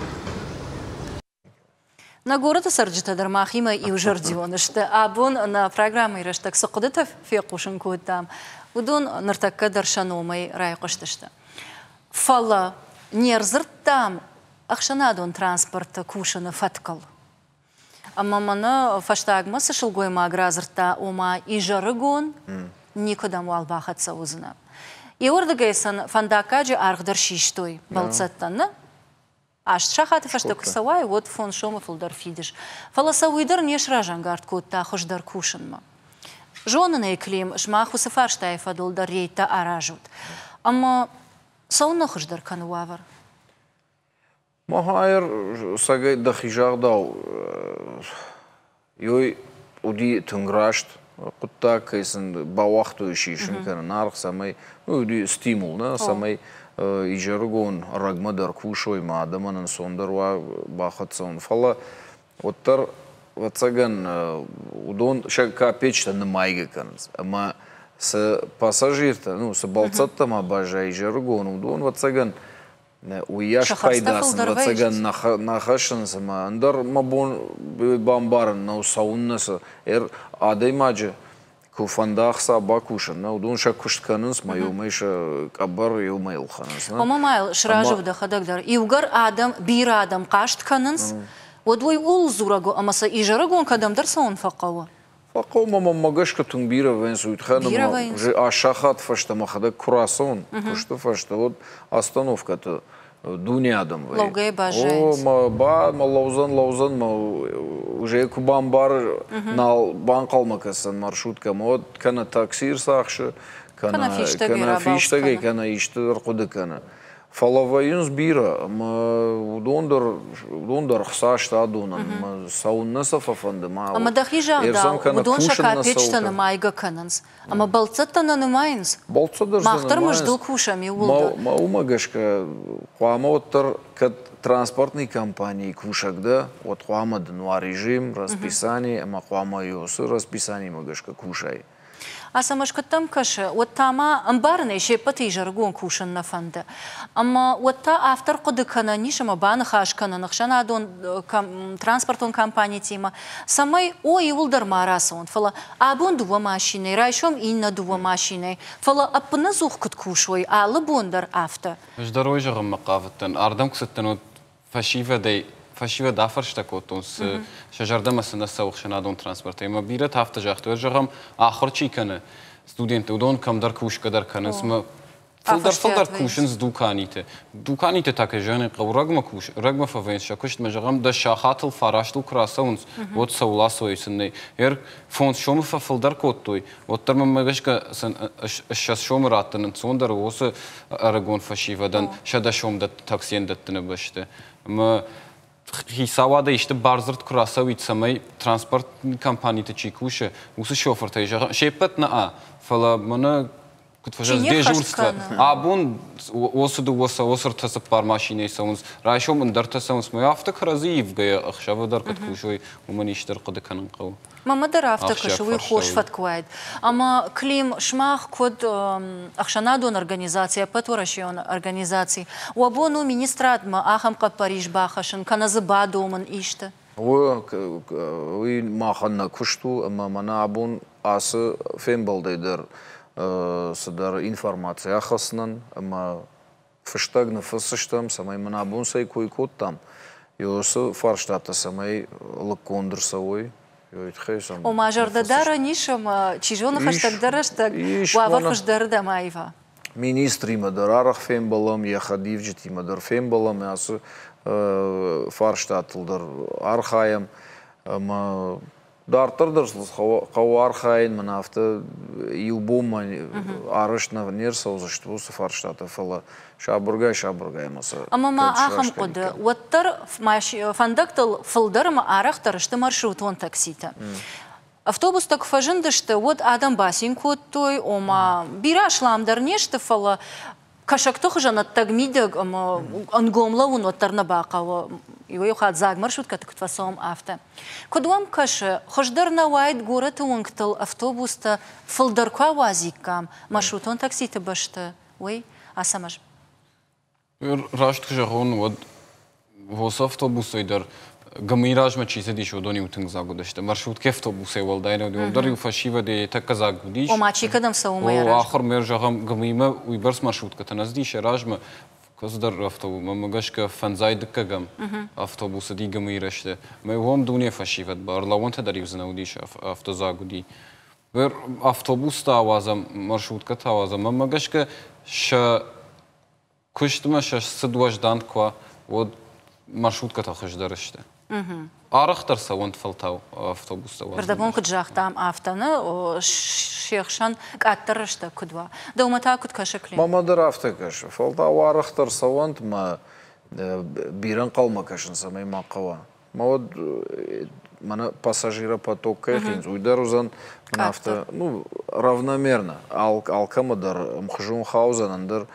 Нӕ горӕты цӕрджытӕ дӕр махимӕ иузӕрдион сты. Абон нӕ программӕйы рӕстӕг цы хъуыдытӕ фехъусын кодтам, уыдон ныртӕккӕ дӕр сӕ номӕй райхъуыстысты. Фӕлӕ не рдзырдтам ӕхсӕнадон транспорты кусыны фӕткыл. Ӕмӕ мӕнӕ фӕстагмӕ цы сылгоймаг радзырдта, ома изӕрыгон никуыдӕм уал бахӕццӕ уыдзынӕ. Иуырдыгӕй сын фӕндаггаджы аргъ дӕр систой бӕлццӕттӕн, нӕ? Аст сахаты фӕстӕ куы цӕуай, уӕд фондз сомы фылдӕр фидыс. Фӕлӕ сӕ уый дӕр не сразӕнгард кодта хуыздӕр кусынмӕ. Зонын ӕй, Клим, сымах уыцы фарстайы фӕдыл дӕр рейдтӕ аразут. Ӕмӕ цӕуылнӕ хуыздӕр кӕны уавӕр? Махаер сагӕй дӕхи загъдау Ёй уыди тынг раст хъуыддаг, кӕй сын бауагътой сисын кӕнын аргъ, цӕмӕй уыди стимул, нӕ, цӕмӕй изӕрыгон ӕрӕгмӕ дӕр кусой, ма адӕмӕн ӕнцондӕр уа бахӕццӕ Фӕлӕ уӕддӕр, ӕвӕццӕгӕн, уыдон сӕ капеччытӕ нымайгӕ кӕнынц. Ӕмӕ цы пассажиртӕ, ну, цы бӕлццӕттӕ ма баззайы изӕрыгон, уыдон, ӕвӕццӕгӕн, уыйас пайда сын, ӕвӕццӕгӕн, нӕ хӕссынц ӕмӕ ӕндӕр мӕ бон бамбарын нӕу, цӕуыннӕ цы адӕймаджы куы фӕнда ӕхца бакусын, нӕ уыдон сӕ куыст кӕнынц, мӕ иумӕ сӕ къӕбӕр иумӕ ӕлхӕнынц. Омӕ ма йыл сразы у дӕхӕдӕг дӕр. Иугӕр адӕм, бирӕ адӕм хъаст кӕнынц, уӕд уый ууыл дзурӕг у, ӕмӕ сӕ изӕрыгон кӕдӕмдӕр цӕуын фӕхъӕуы. Фӕхъӕуы ма мӕнмӕ гӕсгӕ тынг бирӕ вӕййынц, уый тыххӕй ӕмӕ уже аст сахат фӕстӕ мӕхӕдӕг куы рацӕуын куысты фӕстӕ, уӕд остановкӕты дуне адӕм вӕййы. Лӕугӕйӕ баззайынц. О, мӕ ба, мӕ лӕудзӕн, лӕудзӕн, мӕ уже куы бамбары, нал банхъӕлмӕ кӕсдзӕн маршруткӕмӕ, уӕд кӕнӕ такси ӕрцахсы, кӕнӕ фистӕгӕй, кӕнӕ исты ӕрхъуыды кӕны. Фӕлӕ вӕййынц бирӕ, ӕмӕ уыдон дӕр ӕхца сты адонӕн, ӕмӕ цӕуыннӕ сӕ фӕфӕнды, ма Ӕмӕ дӕхи загъдау, уыдон сӕ капеччытӕ нымайгӕ кӕнынц. Ӕмӕ бӕлццӕттӕ нӕ нымайынц. Бӕлццӕттӕ Мах дӕр мыздыл кусӕм иууылдӕр. Мӕ уымӕ гӕсгӕ хъуамӕ уӕддӕр кӕд транспортный компанийы кусӕг дӕ, уӕд хъуамӕ дын уа режим, расписание ӕмӕ хъуамӕ уыцы расписаниемӕ гӕсгӕ кусай. Ацӕмӕз куыд дӕм кӕсы, уӕд та ма ӕмбарынӕй се ппӕты изӕрыгон кусын нӕ фӕнды. Ӕмӕ уӕд та автор хъуыды кӕнӕн ис ӕмӕ баныхас кӕнын ӕхсӕнадон транспортон компанитимӕ, цӕмӕй о, иуылдӕр ма рацӕуӕнт, фӕлӕ абон дыууӕ машинӕйы, райсом иннӕ дыууӕ машинӕйы, фӕлӕ ӕппынӕдзух куыд кусой, алы бон дӕр афтӕ. Ӕз дӕр уый зӕгъынмӕ хъавыдтӕн. Ардӕм куы цыдтӕн, уӕд фӕсивӕдӕй фӕсивӕд афӕрстӕ кодтон, цы сӕ зӕрдӕмӕ цы нӕ цӕуы ӕхсӕнадон транспортӕй. Ӕмӕ бирӕтӕ афтӕ загътой, зӕгъӕм, ахуыр чи кӕны, студенттӕ, уыдон кӕмдӕр кусгӕ дӕр кӕнынц, ӕмӕ фылдӕр-фылдӕр кусынц дуканиты. Дуканиты та, кӕй зӕгъын ӕй хъӕуы, рӕгмӕ кус, рӕгмӕ фӕвӕййынц сӕ куыстмӕ, зӕгъӕм, дӕ сахатыл фарастыл куы рацӕуынц, уӕд цӕуыл ацӕуой сын нӕй. Ӕр фондз сомы фӕфылдӕр кодтой, уӕддӕр мӕнмӕ гӕсгӕ сын 20 сомы раттын ӕнцондӕр у уыцы ӕрыгон фӕсивӕдӕн 100 сом таксийӕн дӕттыны бӕсты. Ӕмӕ хицауадӕй исты бардзырд куы рацӕуид, цӕмӕй транспорт компаниты чи кусы, уыцы шофыртӕй зӕгъӕм, се ппӕт нӕ, фӕлӕ мӕнӕ куыд фӕзӕгъынц, дежурство. Абон уыцы дыууӕ уыцы ӕртӕ цыппар машинӕйы цӕуынц, райсом ӕндӕртӕ цӕуынц. Мӕ афтӕ кӕрӕдзи ивгӕйӕ ӕхсӕвы дӕр куыд кусой, уымӕн исты ӕрхъуыды кӕнын хъӕуы. Мӕнмӕ дӕр афтӕ кӕсы, уый хорз фӕтк уаид. Ӕмӕ Клим, сымах куыд ӕхсӕнадон организаци, ӕппӕтуӕрӕсейон организаци, уӕ бон у министрадмӕ ахӕм хъӕппӕрис бахӕссын, кӕнӕ дзы бадомын исты? Уый махӕн нӕ куыст у, ӕмӕ мӕнӕ абон ацы фембӕлдӕй дӕр цыдӕр информаци ахӕссынӕн ӕмӕ фыстӕг ныффысдзыстӕм, цӕмӕй мын абон цӕй кой кодтам, уыцы фарстатӕ цӕмӕй лыггонд ӕрцӕуой, уый тыххӕй сӕм Ома зӕрдӕдарӕн ис ӕмӕ, чи зоны, хӕстӕгдӕр рӕстӕг уавӕр хуыздӕрырдӕм аива. Министримӕ дӕр арӕх фембӕлӕм, йӕ хӕдивджытимӕ дӕр фембӕлӕм, ацы фарстатыл дӕр архайӕм. Ӕмӕ дарддӕр дӕр сыл хъӕуы архайын, мӕнӕ афтӕ иу бонмӕ арӕзт не рцӕудзысты уыцы фарстатӕ, фӕлӕ сабыргай-сабыргай ӕмӕ сӕ Ӕмӕ ма ахӕм хъуыды, уӕддӕр фӕндӕгтыл фылдӕр ӕмӕ арӕхдӕр сты маршрутон такситӕ. Автобустӕ куы фӕзындысты, уӕд адӕм бацин кодтой, ома бирӕ асламдӕр не сты, фӕлӕ кӕсӕгты хуызӕн ӕддӕг-мидӕг ӕмӕ ӕнгом лӕууын уӕддӕр нӕ бахъӕуы. Иуӕй-иу хатт дзаг маршруткӕты куыд фӕцӕуӕм, афтӕ. Куыд уӕм кӕсы, хуыздӕр нӕ уаид горӕты уынгтыл автобустӕ фылдӕр куы ауадзиккам маршрутон такситы бӕсты, уый? Ацӕмӕз. Раст куы зӕгъон, уӕд уыцы автобусӕй дӕр ГМИ размӕ чи цыдис, уыдон-иу тынг дзаг уыдысты. Маршрутки автобусӕй уӕлдай нӕ уыди, уым дӕр-иу фӕсивӕдӕй тӕккӕ дзаг уыдис. Ома, чи кӕдӕм цӕуы, уымӕй О, ахуырмӕ, зӕгъӕм, ГМИ-мӕ уыйбӕрц маршруткӕтӕ нӕ цыдис йӕ размӕ. Кӕцыдӕр автобусмӕ гӕсгӕ фӕндзай дыккӕгӕм автобус уыди ГМИ рӕзты. Мӕ уым дуне фӕсивӕд ба, ӕрлӕууӕнтӕ дӕр-иу дзы нӕ уыдис, афтӕ дзаг уыди. Автобустӕ ауадзӕм, маршруткӕтӕ ауадзӕм. Мӕнмӕ гӕсгӕ сӕ куыстмӕ сӕ цыд уӕздан куы уа, уӕд маршруткӕтӕ хуыздӕр сты. Арӕхдӕр цӕуӕнт фӕлтау автобустӕ. Рдӕбон куыд загътам, афтӕ нӕ се хсӕн къаддӕр рӕстӕг куыд уа. Дӕумӕ та куыд кӕсы, Клим? Мӕнмӕ дӕр афтӕ кӕсы. Фӕлтау арӕхдӕр цӕуӕнт мӕ бирӕ ӕнхъӕлмӕ кӕсын, цӕмӕй ма хъӕуа. Мӕ уӕд мӕнӕ пассажиропоток кӕй хинц, уый дӕр уыдзӕн афтӕ, ну, равномерно. Алкӕмӕ дӕр ӕмхуызон хаудзӕн, ӕндӕр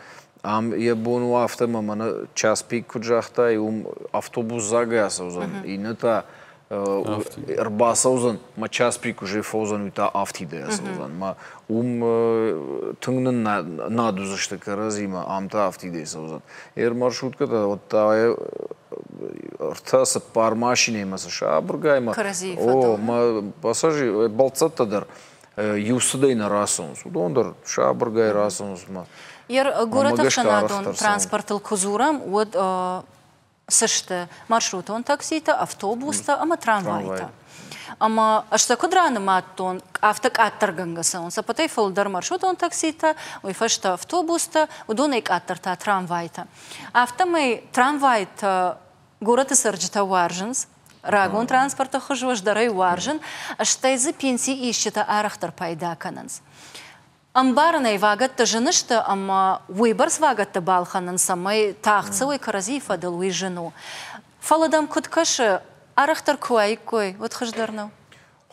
ам йӕ бон у афтӕ ӕмӕ мӕнӕ час пик куыд загътай, уым автобус дзагӕй ацӕудзӕн, иннӕ та ӕрбацӕудзӕн, мӕ час пик уже фӕуыдзӕн, уый та афтидӕй ацӕудзӕн. Мӕ уым тынг нын над уыдзысты кӕрӕдзимӕ, ам та афтидӕй цӕудзӕн. Эр маршруткӕтӕ уӕд та ӕртӕ цыппар машинӕимӕ цы сабыргай ма о мӕ пассажир бӕлццӕттӕ дӕр иу цыдӕй нӕ рацӕуынц, уыдон дӕр сабыргай рацӕуынц ма. Горӕты ӕхсӕнадон транспортыл куы дзурӕм, уӕд цы сты маршрутон такситӕ, автобустӕ ӕмӕ трамвайтӕ. Ӕмӕ ӕз сӕ куыд ранымадтон, афтӕ къаддӕргӕнгӕ цӕуынц. Ӕппӕтӕй фылдӕр маршрутон такситӕ, уый фӕстӕ автобустӕ, уыдонӕй къаддӕр та трамвайтӕ. Афтӕмӕй трамвайтӕ горӕты цӕрджытӕ уарзынц, рагон транспорты хуыз уӕздӕрӕй уарзын, стӕй дзы пенсиисджытӕ арӕхдӕр пайда кӕнынц. Ӕмбарынӕй вагӕттӕ зын сты ӕмӕ уыйбӕрц вагӕттӕ балхӕнын, цӕмӕй тагъд цӕуой кӕрӕдзийы фӕдыл, уый зын у. Фӕлӕ дӕм куыд кӕсы, арӕхдӕр куы уаиккой, уӕд хуыздӕр нӕу?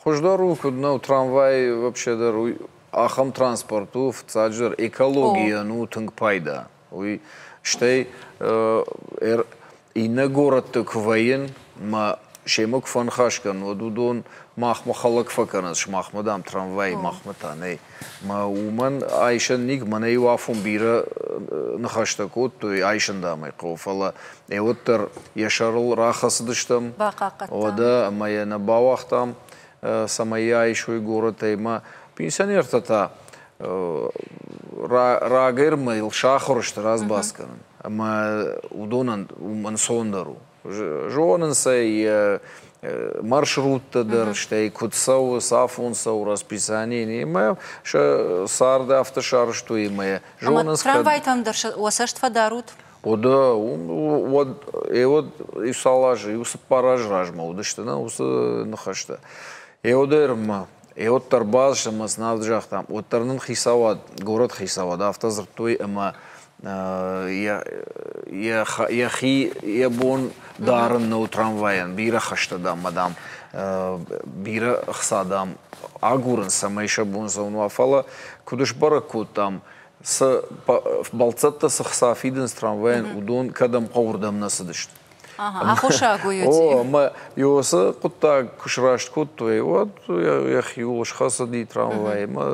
Хуыздӕр у, куыд нӕу, трамвай вообще дӕр уый ахӕм транспорт у, фыццаджыдӕр экологийӕн у тынг пайда. Уый стӕй иннӕ горӕтты куы вӕййын, мӕ семӕ куы фӕныхас кӕнын, уӕд уыдон махмӕ хӕлӕг фӕкӕнынц, сымахмӕ, дам, трамвай, махмӕ та нӕй. Мӕ уымӕн айсӕн ник, мӕнӕ иу афон бирӕ ныхӕстӕ кодтой, айсын, дам, ӕй хъӕуы, фӕлӕ уӕддӕр йӕ сӕрыл рахӕцыдыстӕм, уӕдӕ ӕмӕ йӕ нӕ бауагътам, цӕмӕй йӕ айсой горӕтӕй. Мӕ пенсионертӕ та рагӕй йыл сахуыр сты разбац кӕнын. Ӕмӕ уыдонӕн уым ӕнцондӕр у. Зонынц ӕй маршруттӕ дӕр, стӕй куыд цӕуы, цафон цӕуы расписание, ӕмӕ сӕ цард афтӕ сарӕзтой ӕмӕ зонынц. Трамвайтӕм дӕр уӕ цӕст фӕдарут? Уӕдӕ уӕд уӕд иу цал азы, иу цыппар азы размӕ уыдысты нӕ уыцы ныхӕстӕ. Еуӕдӕр ма еуӕддӕр базыдтам ӕмӕ сын афтӕ загътам, уӕддӕр нын хицауад, горӕты хицауад афтӕ дзырдтой ӕмӕ йӕхи йӕ бон дарын нӕу трамвайӕн, бирӕ хӕстӕ, дам, ма, дам, бирӕ ӕхца, дам, агурынц, цӕмӕй сӕ бон цӕуын уа. Фӕлӕ куыд сбӕрӕг кодтам, цы бӕлццӕттӕ цы хца фидынц трамвайӕн, уыдон кӕдӕм хъӕуы, уырдӕм нӕ цыдысты. Аххосаг уый уыди. О, ӕмӕ уыцы хъуыддаг куы сраст кодтой, уӕд йӕхиуыл схӕцыди трамвай ӕмӕ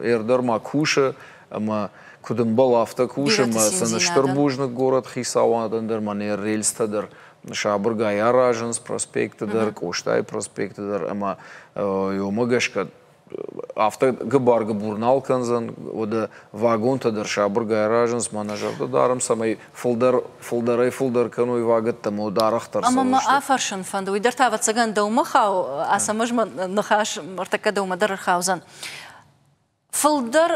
ӕрдӕр ма кусы ӕмӕ куыд ӕмбӕлы, афтӕ кусы ӕмӕ сын стыр бузныг горӕт хицауадӕн дӕр, мӕнӕ рельстӕ дӕр сабыргай аразынц проспекты дӕр, Къостайы проспекты дӕр ӕмӕ уымӕ гӕсгӕ афтӕ гыбар-гыбур нал кӕндзӕн, уӕдӕ вагонтӕ дӕр сабыргай аразынц, мӕнӕ зӕрдӕ дарӕм, цӕмӕй фылдӕр, фылдӕрӕй-фылдӕр кӕной вагӕттӕ ӕмӕ уӕд арӕхдӕр Ӕмӕ мӕ афӕрсын фӕнды, уый дӕр та, ӕвӕццӕгӕн, дӕумӕ хауы, Ацӕмӕзмӕ ныхас ӕртӕккӕ дӕумӕ дӕр ӕрхаудзӕн. Фылдӕр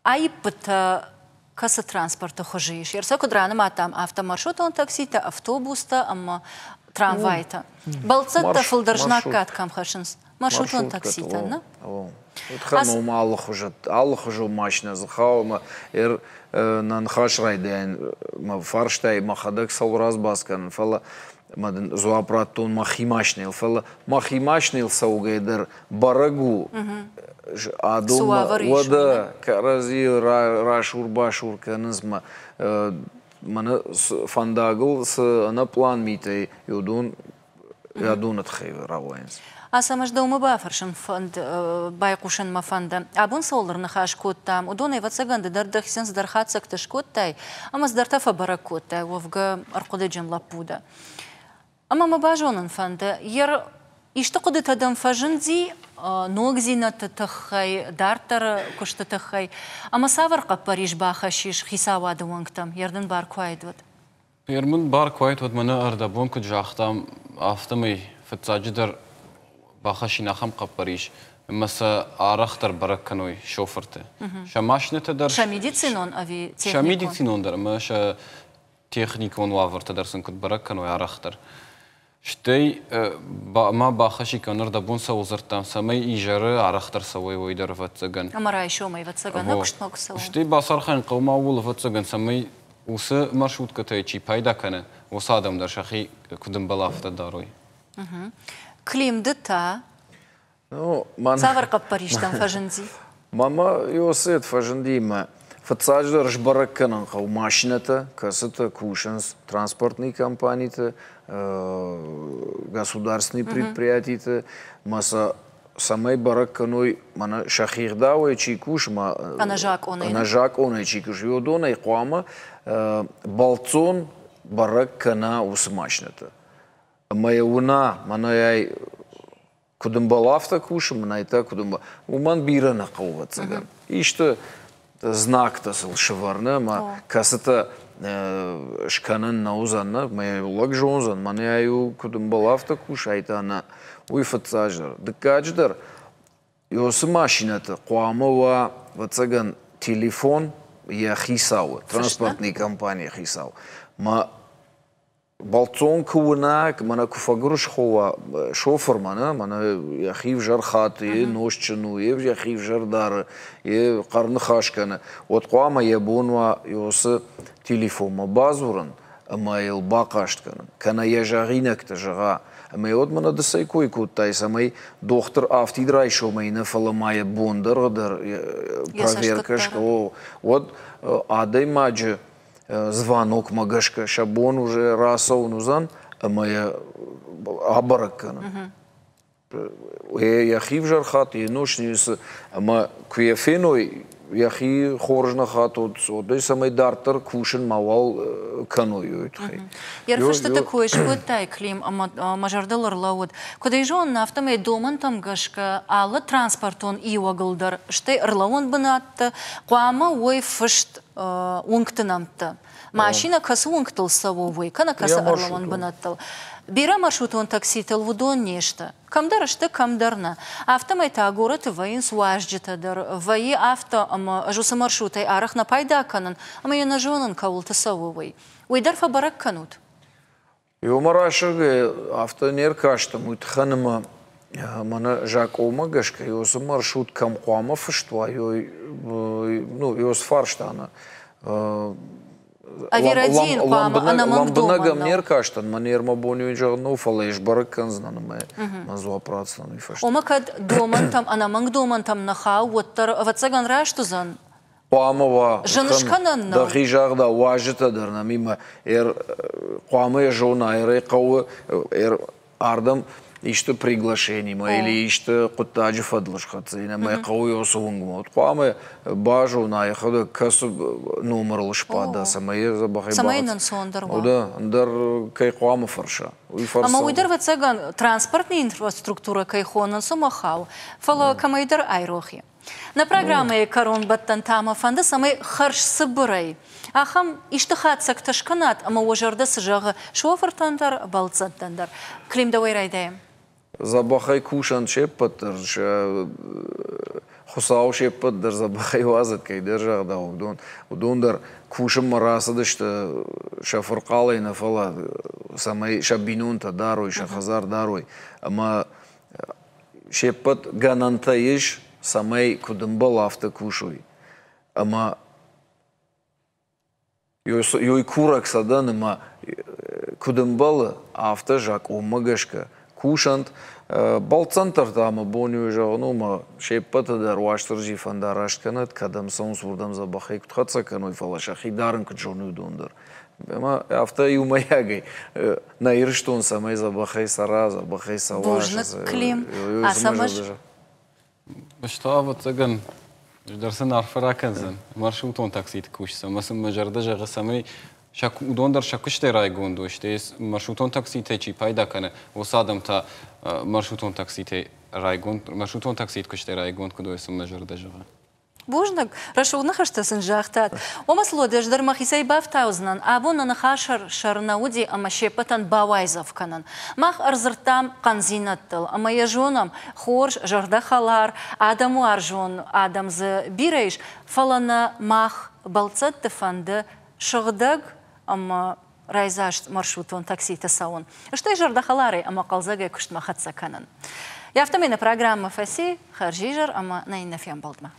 аиппытӕ кӕцы транспорты хуызы ис? Ерсӕ куыд ранымадтам, афтӕ маршрутон такситӕ, автобустӕ ӕмӕ трамвайтӕ. Бӕлццӕттӕ фылдӕр знаггад кӕм хӕссынц? Маршрутон такситӕ, нӕ? Уым алыхуызон машинӕ дзы хауы ӕмӕ нӕ ныхас райдайӕн мӕ фарстайы мӕхӕдӕг цӕуыл разбац кӕнын, фӕлӕ мӕ дын дзуапп радтон мӕхи машинӕйыл, фӕлӕ мӕхи машинӕйыл цӕугӕйӕ дӕр бӕрӕг у, адонмӕ уӕдӕ кӕрӕдзийы расур-басур кӕнынц мӕ мӕнӕ фӕндагыл цы ӕнӕпълан митӕй уыдон адоны тыххӕй рауайынц. Ацӕмӕз, дӕумӕ бафӕрсын фӕнд, байхъусын мӕ фӕнды. Абон цӕуыл ныхас кодтам, уыдон, ӕвӕццӕгӕн, ды дӕр дӕхицӕн цыдӕр хатдзӕгтӕ скодтай ӕмӕ цыдӕртӕ фӕбӕрӕг кодтай, уӕвгӕ ӕрхъуыдыджын лӕппу дӕ. Ӕмӕ мӕ базонын фӕнды, йе исты хъуыдытӕ дӕм фӕзынди ногдзинӕдты тыххӕй, дарддӕры куысты тыххӕй, ӕмӕ цавӕр хъӕппӕрис бахӕссис хицауады уӕнгтӕм, йе рдын бар куы уаид, уӕд? Герман бар куы уаид, уӕд мӕнӕ ӕрдӕбон куыд загътам, афтӕмӕй фыццаджыдӕр бахӕссин ахӕм хъӕппӕрис, ӕмӕ сӕ арӕхдӕр бӕрӕг кӕной шофырты. Сӕ машинӕтӕ дӕр... Сӕ медицинон ӕви техникон? Сӕ медицинон дӕр ӕмӕ сӕ техникон уавӕртӕ дӕр сын куыд бӕрӕг кӕной арӕхдӕр. Стӕй ма бахӕссиккам, ныр дӕ бон цӕуыл дзырдтам, цӕмӕй изӕры арӕхдӕр цӕуой, уый дӕр, ӕвӕццӕгӕн. Ӕмӕ райсомӕй, ӕвӕццӕгӕн, нӕ куыстмӕ куы цӕуӕм. Стӕй бацархайын хъӕуы ма ууыл, ӕвӕццӕгӕн, цӕмӕй уыцы маршруткӕтӕй чи пайда кӕны, уыцы адӕм дӕр сӕхи куыд ӕмбӕлы, афтӕ дарой. Клим, ды та? Цавӕр хъӕппӕристӕм фӕзынди? Мама Иосет фӕзынди мӕ фыццаджыдӕр сбӕрӕг кӕнын хъӕуы машинӕтӕ, кӕцытӕ кусынц транспортный компаниты, государственный предприятиты, мӕ сӕ цӕмӕй бӕрӕг кӕной, мӕнӕ сӕхи гъдауӕй чи кусы, мӕ ӕнӕзакъонӕй чи кусы, уыдонӕй хъуамӕ бӕлццон бӕрӕг кӕна уыцы машинӕтӕ. Ӕмӕ йӕ уына, мӕнӕ ай куыд ӕмбӕлы, афтӕ кусы, мӕнӕй та куыд ӕмбӕлы. Уымӕн бирӕ нӕ хъӕуы, ӕвӕццӕгӕн. Исты знактӕ сыл сывӕрны ӕмӕ кӕцытӕ скӕнын нӕ уыдзӕн, нӕ, мӕ лӕг зондзӕн, мӕнӕ ай у, куыд ӕмбӕлы, афтӕ кусы, ай та нӕ. Уый фыццаджыдӕр. Дыккаджыдӕр, уыцы машинӕты хъуамӕ уа, ӕвӕццӕгӕн, телефон йӕ хицауы, транспортный компанийы хицау. Мӕ Бӕлццон куы уына, мӕнӕ куы фӕгуырысхо уа шофырмӕ, нӕ, мӕнӕ йӕхи взӕр хаты, йе нозтджын у, йе йӕхи взӕр дары, йе хъӕрныхас кӕны, уӕд хъуамӕ йӕ бон уа уыцы телефонмӕ бадзурын ӕмӕ йыл бахъаст кӕнын, кӕнӕ йӕ зӕгъинӕгтӕ зӕгъа. Ӕмӕ уӕд мӕнӕ ды цӕй кой кодтай, цӕмӕй дохтыр афтид райсомӕй нӕ, фӕлӕ ма йӕ бон дӕргъы дӕр проверкӕ скӕ, уӕд адӕймаджы звонокмӕ гӕсгӕ сӕ бон уже рацӕуын уыдзӕн ӕмӕ йӕ абӕрӕг кӕнын. Йӕхи взӕр хатт, йе нос ницы, ӕмӕ куы йӕ феной, йӕхи хорз нӕ хатот, уӕд цӕмӕй дарддӕр кусын мауал кӕной, уый тыххӕй. Йе рфыстыты кой скодтай, Клим, ӕмӕ мӕ зӕрдыл ӕрлӕууыд. Куыд ӕй зонын, афтӕмӕй домӕнтӕм гӕсгӕ алы транспортон иуӕгыл дӕр, стӕй ӕрлӕууӕн бынӕтты хъуамӕ уой фыст уынгты нӕмттӕ. Машинӕ кӕцы уынгтыл цӕуы, уый, кӕнӕ кӕцы ӕрлӕууӕн бынӕттыл. Бирӕ маршрутон такситыл уыдон не сты. Кӕмдӕр сты, кӕмдӕр нӕ. Афтӕмӕй та горӕты вӕййынц уазджытӕ дӕр. Вӕййы афтӕ, ӕмӕ ӕз уыцы маршрутӕй арӕх нӕ пайда кӕнын, ӕмӕ йӕ нӕ зонын, кӕуылты цӕуы, уый. Уый дӕр фӕбӕрӕг кӕнут? Ёмӕ расыг афтӕ не ркастӕн, уый тыххӕн ӕмӕ мӕнӕ закъонмӕ гӕсгӕ ёсы маршрут кӕм хъуамӕ фыст уа, ну, ёс фарста нӕ. Лӕмбынӕг ӕм не ркастӕн, мӕ не рмӕ бон зӕгъын нӕу, фӕлӕ ӕз бӕрӕг кӕндзынӕн ӕмӕ мӕ дзуапп ратдзынӕн уый фӕстӕ. Ома кӕд домӕнтӕм, ӕнӕмӕнг домӕнтӕм нӕ хауы, уӕддӕр, ӕвӕццӕгӕн, раст уыдзӕн. Хъуамӕ уа. Зын скӕнӕн нӕу. Дӕхи загъдау, уазджытӕ дӕр нӕм имӕ хъуамӕ йӕ зона, ӕрӕй хъӕуы ардӕм исты приглашениемӕ или исты хъуыддаджы фӕдыл схӕццӕ ӕмӕ хъӕуы уыцы уынгмӕ. Хъуамӕ базона йӕхӕдӕг кӕцы номырыл сбада, цӕмӕй йӕ дзӕбӕхӕй Цӕмӕй йын ӕнцондӕр уа. Да, ӕндӕр кӕй хъуамӕ фӕрса. Уый фӕрцы. Ӕмӕ уый дӕр, ӕвӕццӕгӕн, транспортный инфраструктурӕ кӕй хонынц, уымӕ хауы. Фӕлӕ кӕмӕйдӕр айрох и. Нӕ программӕйы кӕронбӕттӕн та мӕ фӕнды, цӕмӕй хӕрзцыбырӕй ахӕм исты хатдзӕгтӕ скӕнат ӕмӕ уӕ зӕрдӕ цы зӕгъы шофыртӕн дӕр, бӕлццӕттӕн дӕр. Клим, дӕуӕй райдайӕм. Дзӕбӕхӕй кусӕнт се ппӕт дӕр, сӕ Хуыцау се ппӕт дӕр дзӕбӕхӕй уадзӕд, кӕйдӕр загъдау, уыдон, уыдон дӕр кусынмӕ рацыдысты сӕ фырхъалӕй нӕ, фӕлӕ цӕмӕй сӕ бинонтӕ дарой, сӕ хӕдзар дарой. Ӕмӕ се ппӕт гӕнӕнтӕ ис, цӕмӕй куыд ӕмбӕлы, афтӕ кусой. Ӕмӕ ёй курӕг сӕ дӕн ӕмӕ куыд ӕмбӕлы, афтӕ закъонмӕ гӕсгӕ кусӕнт. Бӕлццӕнтӕ та мӕ бон у зӕгъын, ӕмӕ се ппӕты дӕр Уастырджи фӕндараст кӕнӕд, кӕдӕм цӕуынц, уырдӕм дзӕбӕхӕй куыд хӕццӕ кӕной, фӕлӕ сӕхи дарын куыд зоной, уыдон дӕр. Ӕмӕ афтӕ иумӕйагӕй нӕ Ирыстон цӕмӕй дзӕбӕхӕй цӕра, дзӕбӕхӕй цӕуа. Бузныг, Клим. Ацӕмӕз. Ӕз та, ӕвӕццӕгӕн, ӕз дӕр сын арфӕ ракӕндзӕн маршрутон такситы кусджытӕ ӕмӕ сын мӕ зӕрдӕ зӕгъы, цӕмӕй сӕ уыдон дӕр сӕ куыстӕй райгонд уой, стӕй маршрутон такситӕй чи пайда кӕны, уыцы адӕм та маршрутон такситӕй райгонд, маршрутон такситы куыстӕй райгонд куыд уой, сын мӕ зӕрдӕ зӕгъы. Бузныг, рӕсугъд ныхӕстӕ сын загътат. Уымӕ Слодӕ, ӕз дӕр мӕхицӕй бафтаудзынӕн, абон нӕ ныхасы сӕр нӕ уыди ӕмӕ се ппӕтӕн бауайдзӕф кӕнын. Мах ӕрдзырдтам хъӕндзинӕдтыл ӕмӕ йӕ зонӕм, хорз, зӕрдӕхӕлар, адӕмуарзон адӕм дзы бирӕ ис, фӕлӕ нӕ мах бӕлццӕтты фӕнды сыгъдӕг ӕмӕ райдзаст маршрутон такситы цӕуын, стӕй зӕрдӕхӕларӕй ӕмӕ хъӕлдзӕгӕй куыстмӕ хӕццӕ кӕнын. Афтӕмӕй нӕ программӕ фӕци хӕрзизӕр ӕмӕ нӕ иннӕ фембӕлдмӕ.